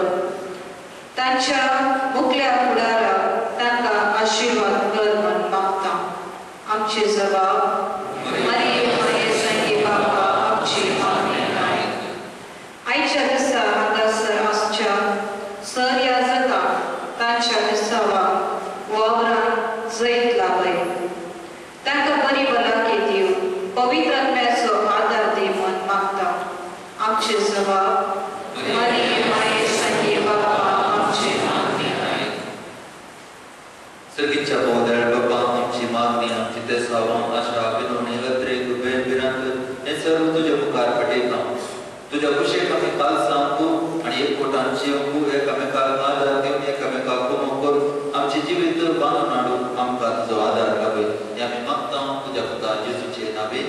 तांच्या मुखल्या फुडाराक तांकां आशिर्वाद कर म्हूण मागता. आमची जबाब बाबा आमची मागणी आयक. आयच्या दिसा हांगासर आसच्या सर ह्या जगाक तांच्या विसावाक वावरान जैत लाभय. तांकां बरी भलायकी दिवन पवित्र आत्म्याचो आदार दी म्हूण मागता. आमचे जबाब बाबा आमची मागणी आयक. सगळीच्या भोंवतणी बाबा आमची मागणी आमची तेसावां आशा विनवणी अत्रेक बेन भिरांत हें सर्व तुज्या मुखार पटयता. तुज्या कुशेक आमी काल सांगू आनी एकवटान जिवंकू एकामेकाक आदार दिवन एकामेकाक कुमक करून आमचें जिवीत बांदून हाडून आमकां तुजो आदार लाभय हें आमी मागता तुज्या पुता जेजूचे नावे.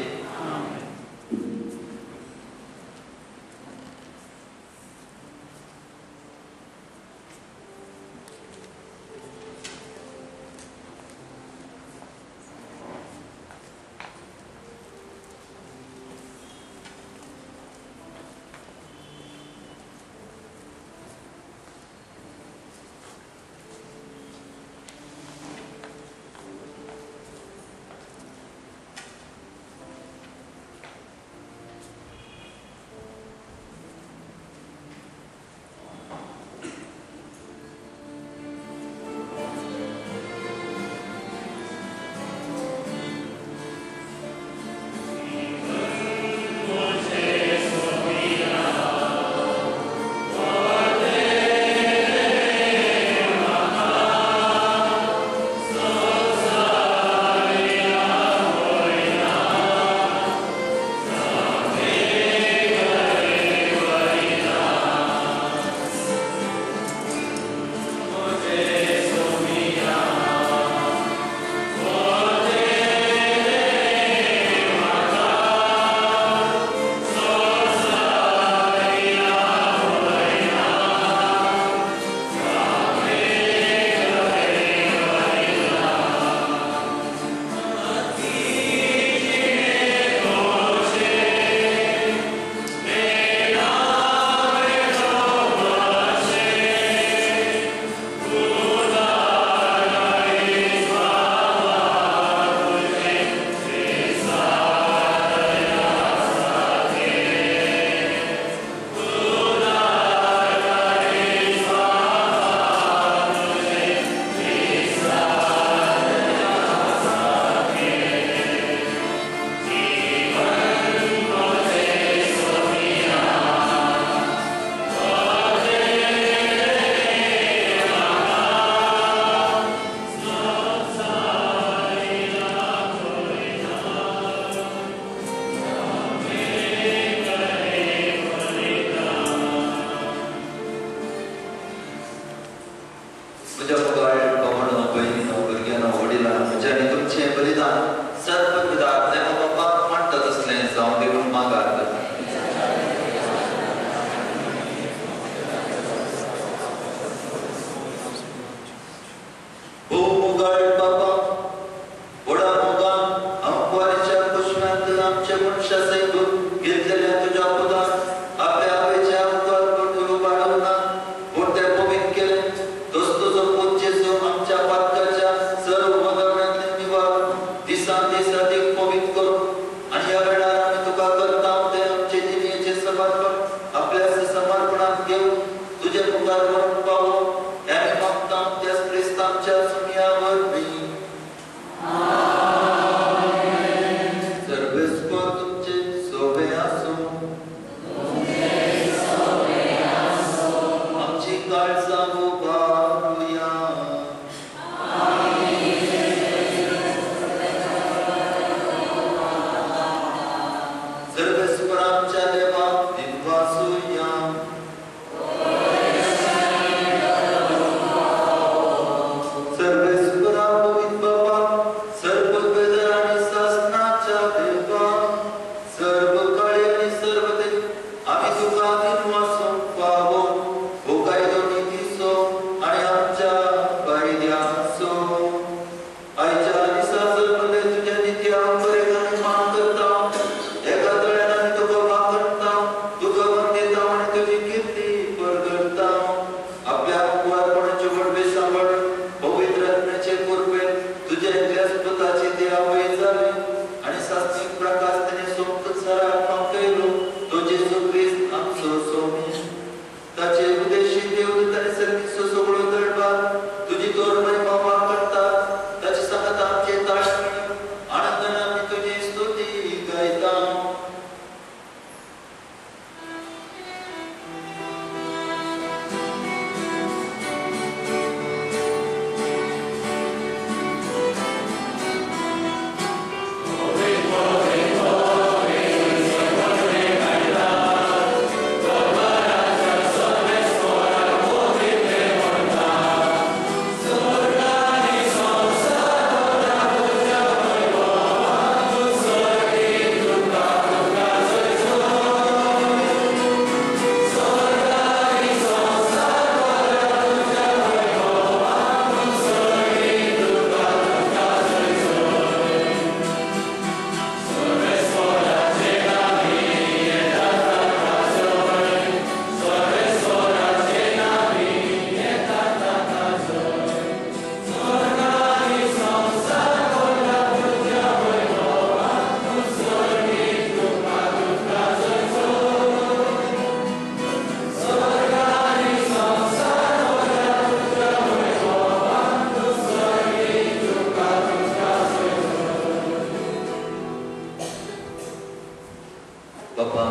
बापा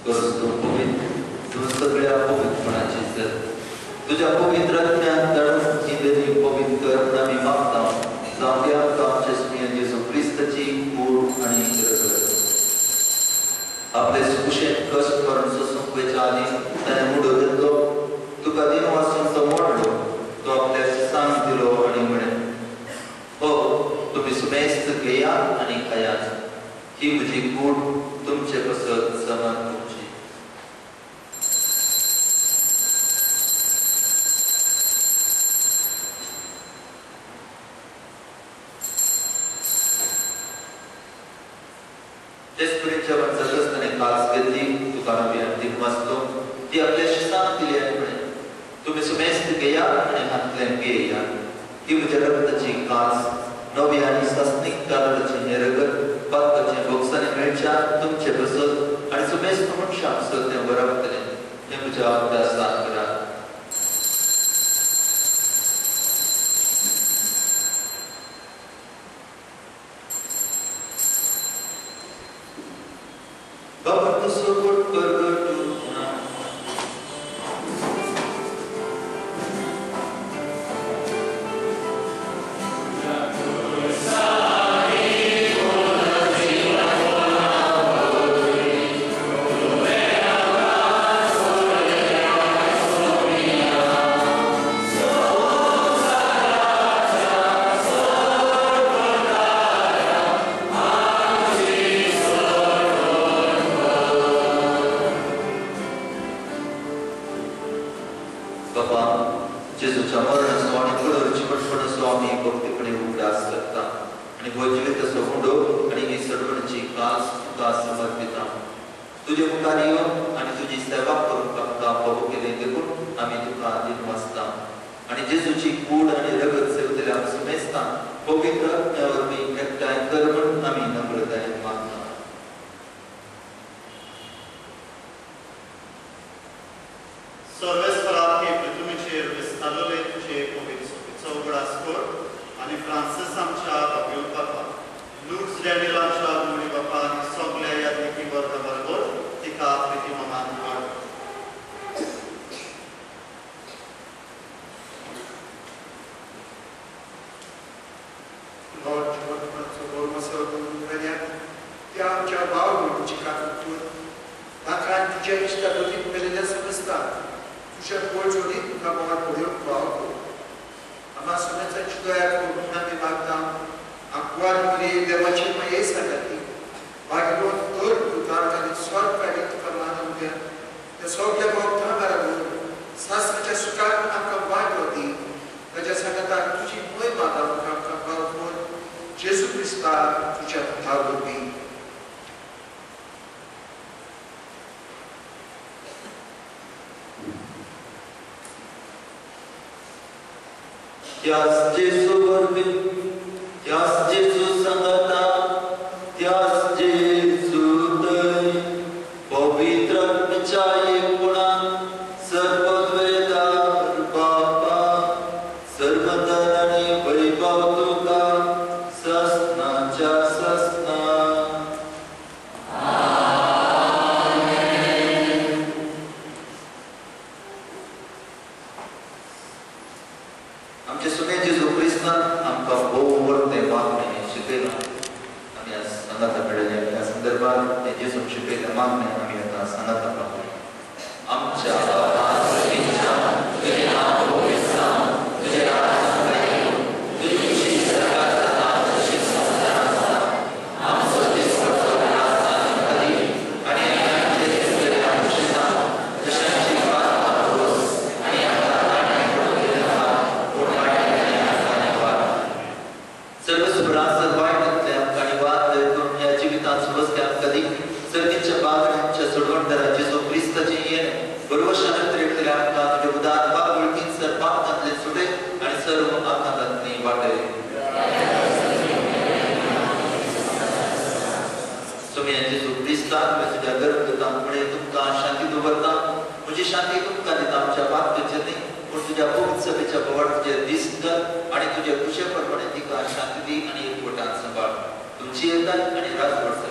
गरज तूं पवित्र, तूं सगळ्या पवित्रपणाची सर. तुज्या पवित्र आत्म्यान धाडून ही देणी पवित्र कर म्हूण आमी मागता. जावं आमकां आमच्या सुमया जेजू क्रिस्ताची कूड आनी रगत. आपले सुकुशेन कश्ट करून सोसूंक वयच्या आदीं ताणें मुडो घेतलो, तुका दिन वाचून तो मोडलो, तो आपल्या शिसांक दिलो आनी म्हळें, हो तुमी सुमेस्त घेयात आनी खायात, ही म्हजी कूड तुमचे पासत समर्पणची. तेच परी जेवण जातच ताणें कास घेतली, तुका नव्यान दिन वाचलो, ती आपल्या शिसांक दिली आनी म्हळें, तुमी सुमेस्त घेयात आनी हातलें पियेयात, ही म्हज्या रगताची कास, नवी आनी सासणीक कराराचें हें रगत पातकाचें बोगसांनी मेळच्या तुमचे पासत आनी सुमेस्त मनशां पासत तें वरपतलें. हें म्हज्या अभ्यासान करात.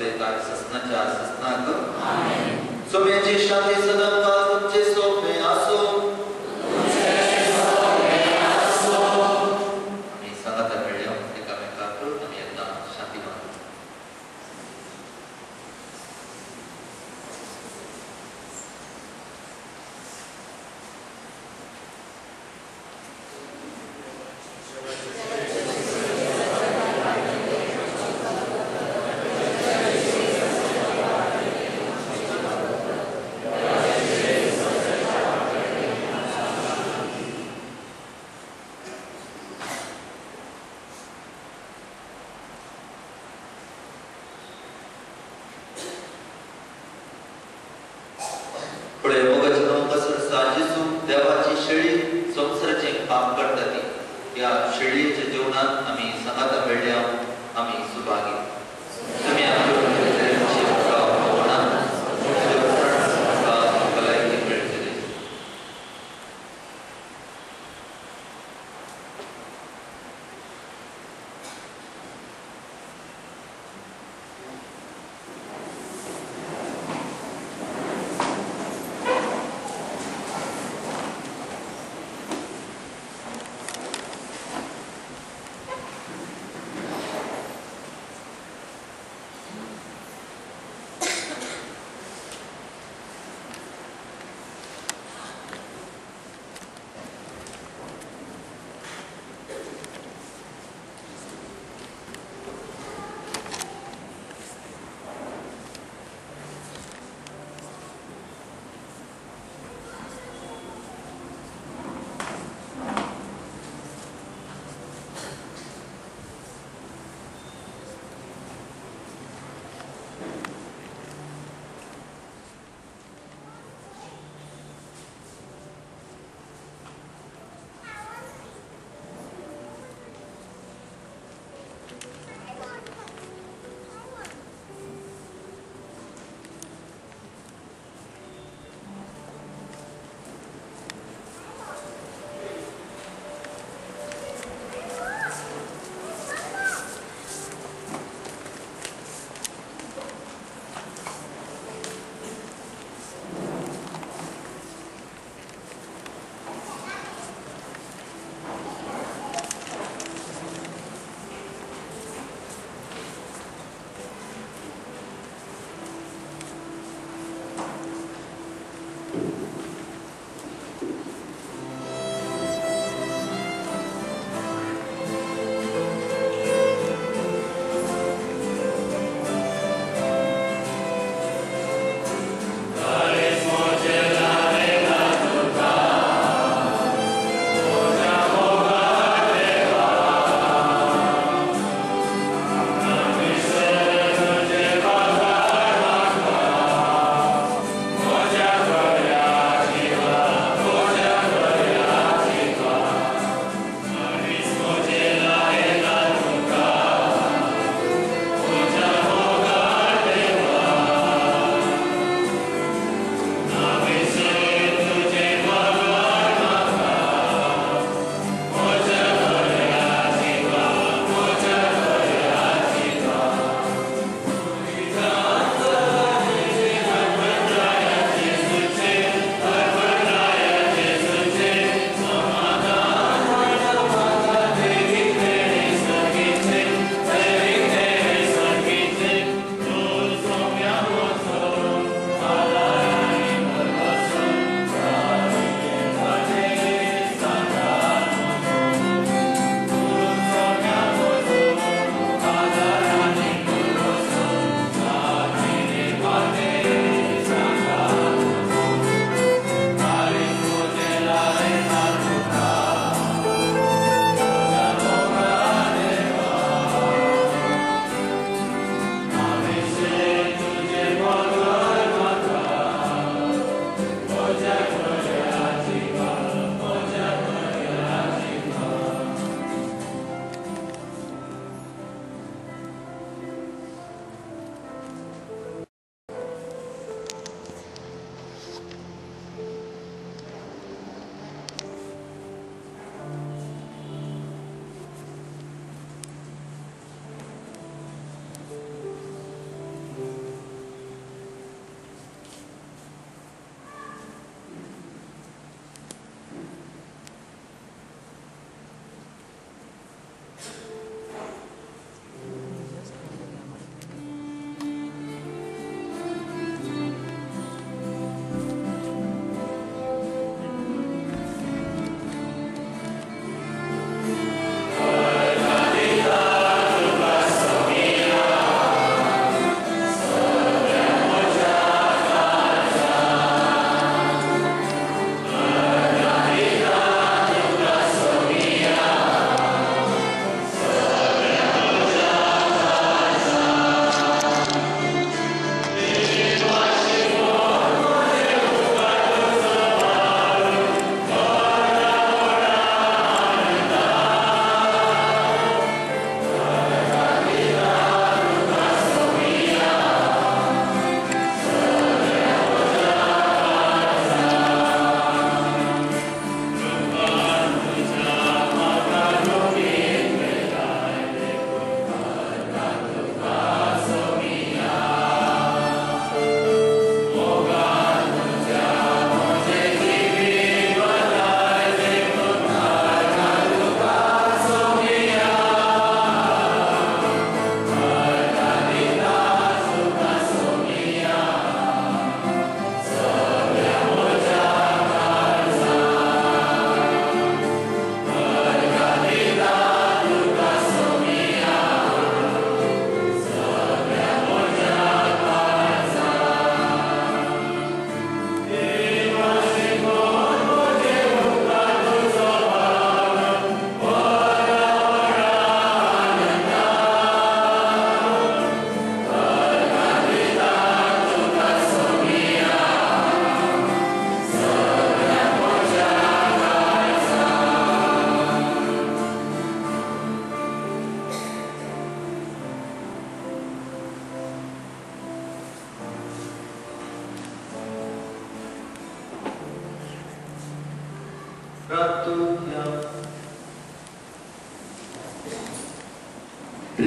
सयत ससनाच्या ससनाक. सोम्याची शांती सदांकाळ तुमचे सोपे आसो. आमी सांगाता मेळ्ळ्या एकामेकाक आमी येता शांती मागू. देवाची शेळी संवसाराचें पाप करता ती ह्या शेळयेच्या जेवणांत आमी सांगाता मेळ्ळ्या आमी सुभागी. तुमी भलायकी मेळटली.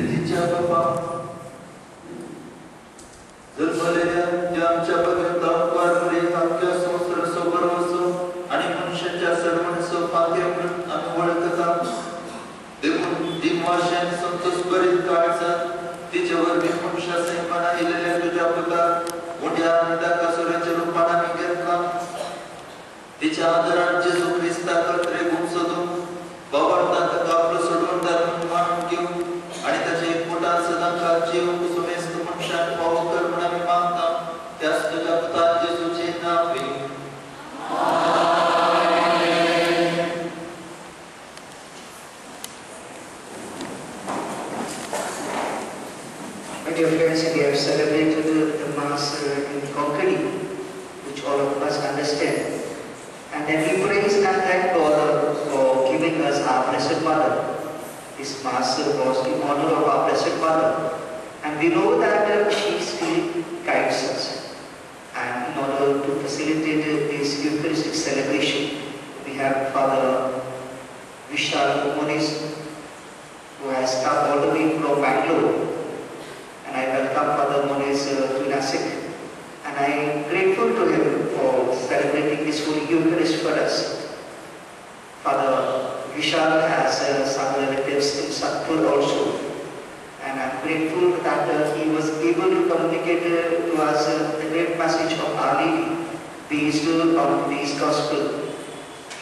फिरगर्जीच्या बापा जन्मलेल्या त्या आमच्या भगवंता आमच्या संवसाराचो भरवसो आनी मनशाच्या सर्वणचो पांगे म्हणून आमी वळखता. देखून दिनवाशान संतोष बरीत काळजात तिचे वरवीं मनशा सैमान आयिल्ल्या तुज्या पुताक उंड्या आनी डाकासुराच्या रुपान आमी घेतला. तिच्या आदरान जेजू क्रिस्ताक त्रेगून सोदून बाबार्तान ताका आपलो सोडवणदार म्हणून मानून घेवन आनी ताच्या एकमुटान सदांकाळ जीव सुमेस्त मनशान फावो कर म्हूण आमी मागता. त्याच तुज्या पुता जेजूचे नांव. My dear friends, we have celebrated the Mass in Konkani, which all of us understand. And then we praise and thank God for giving us our Blessed Mother. This Mass was in honor of our Blessed Mother. And we know that she still guides us. And in order to facilitate this Eucharistic celebration, we have Father Vishal Moniz, who has come all the way from Bangalore. And I welcome Father Moniz to Nasik. And I am grateful to him for celebrating this Holy Eucharist for us. Father Vishal has some relatives in Satpur also. And I am grateful that he was able to communicate to us the great message of Our Lady based on this Gospel.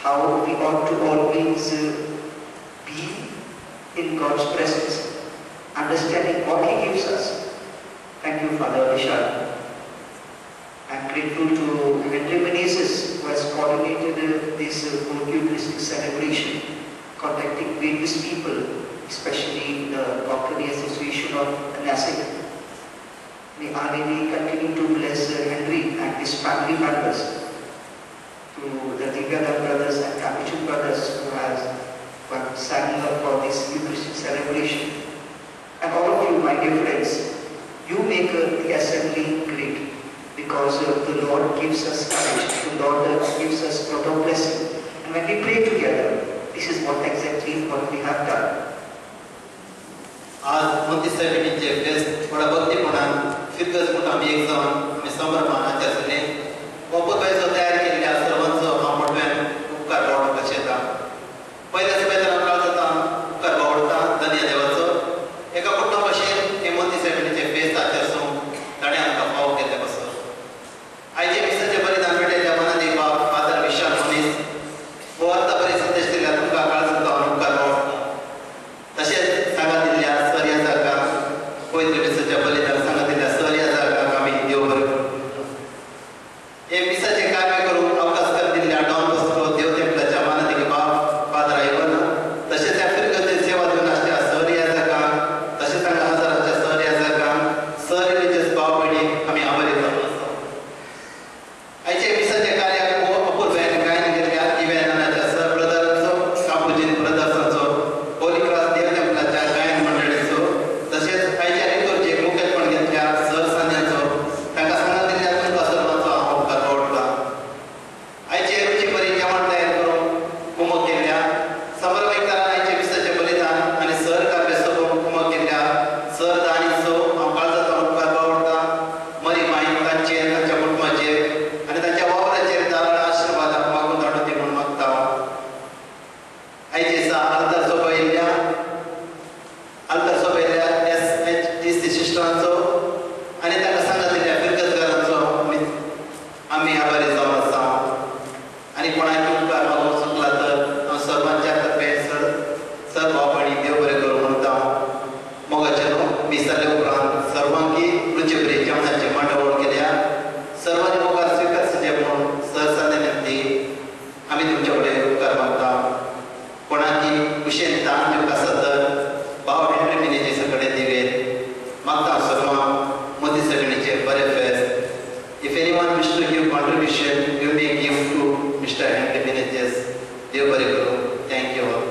How we ought to always be in God's presence, understanding what He gives us. Thank you, Father Vishal. I am grateful to Henry Menezes, who has coordinated this Eucharistic celebration, contacting various people, especially the Konkani Association of Nasik. May Our Lady continue to bless Henry and his family members, to the Divyadhan brothers and Capuchin brothers who have signed up for this Eucharistic celebration. And all of you, my dear friends, you make the assembly great, because the Lord gives us courage, the Lord gives us a lot of blessing. And when we pray together, this is what exactly what we have done. आज मोती साहेबांचे फेस्त थोडा भक्तीपणान फिरगज म्हणून आमी एक जावन आमी संभ्रमान आचरले. गोपतबायचो तयार केल्ल्या सर्वांचो हांव मोठ्यान उपकार बावडोवंक कशें पयल्या सभेंत काळजांत उपकार बावडटा धन्य देवाचो. एका कुटुंब भशेन हे मोती साहेबांचे फेस्त आचरसूंक ताणें आमकां फावो केल्ले पासून आयचे मिसाचें बलिदान पेटयल्ल्या मनादी बाब फादर विशाल मनीस हो आतां बरी संदेश दिल्या तुमकां काळजांत हांव उपकार बावडटा. तशेंच सांगा दिल्ल्या सर ह्या जागा पवित्र मिसाच्या बलिदान सांगा दिल्ल्या सर ह्या जागाक आमी देव बरें करूं. हे मिसाचें कार्य करूंक अवकाश करून दिल्ल्या डॉन बॉस्को देव तेंपलाच्या मानादिक बाब फादर आयवन तशेंच ह्या फिरगर्जेन सेवा दिवन आसल्या सर ह्या जागांक तशेंच हांगा हजाराच्या सर ह्या जागांक सर रिलिजियस भाव भयणीक आमी आभारी जावन आसा. आयच्या मिसाच्या कार्याक अपूर्वायन गायन केल्ल्या दिव्यानाच्या सर ब्रदरांचो, कापुजीन ब्रदर्सांचो, होली क्रॉस देव तेंपलाच्या गायन मंडळीचो तशेंच आयच्या रितोर्जेक मुखेलपण घेतल्या सर सांज्यांचो तांकां सांगा दिल्ल्या तुमकां सर्वांचो हांव उपकार बावडटा. आयचे रुची बरी जेवण तयार करूंक कुमक केल्ल्या समर्पीकरान आयचे मिसाचें बलिदान आनी सर कार्य सोबोवंक कुमक केल्ल्या सर दानीचो हांव काळजाचो उपकार बावडटा. मरी माई तांचेर, तांच्या कुटुंबाचेर आनी तांच्या वावराचेर दाराळ आशिर्वाद मागून धाडून दी म्हूण मागता. आयचे दिसा आल्तार सोबयल्ल्या SHTC सिस्टरांचो आनी तांकां सांगा दिल्ल्या फिरगतगारांचो आमी आभारी जावन आसा. आनी कोणाक उपकार मागूंक चुकला तर हांव सर्वांच्या तर्फे सर भाव भयणी देव बरें करूं म्हणटा. मोगाचे न्हू मिसाले उपरांत सर्वांकी रुची बरी जेवणाची मांडावळ केल्या. सर्वांनी मुखार स्विकारचे म्हणून सर सांजे निमती आमी तुमचे कडेन उपकार मागता. कोणाकी कुशेन दान दिवंक आसा तर भाव हेनरी मिनेजीसा कडेन दिवेत मागता. सर्वांक मोदी सगळीचे बरें फेस्त. If anyone wish to give contribution, you may give to Mr. Henry Menezes. देव बरें करूं. Thank you all.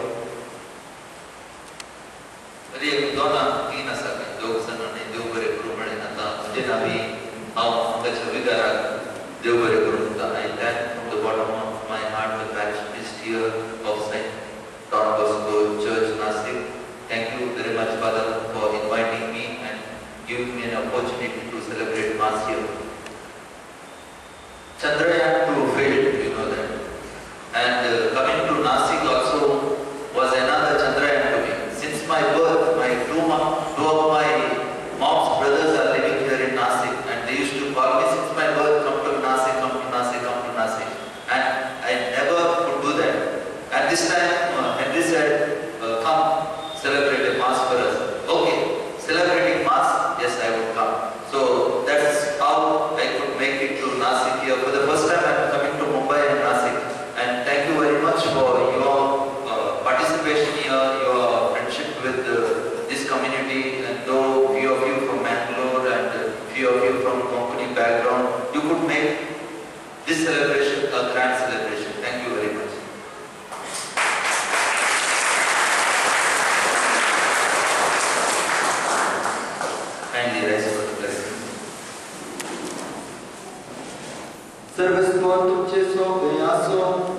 तरी एक दोनां तीन आसा दोग जाणांनी देव बरें करूं म्हळें. आतां म्हजे नांवी हांव हांगाच्या विगाराक देव बरें करूं म्हणटा. I thank from the bottom of my heart the parish priest here of Saint Don Bosco Church, Nasik. Thank you very much, Father, for inviting सर्वेस्पोर तुमचे सोबे आसो.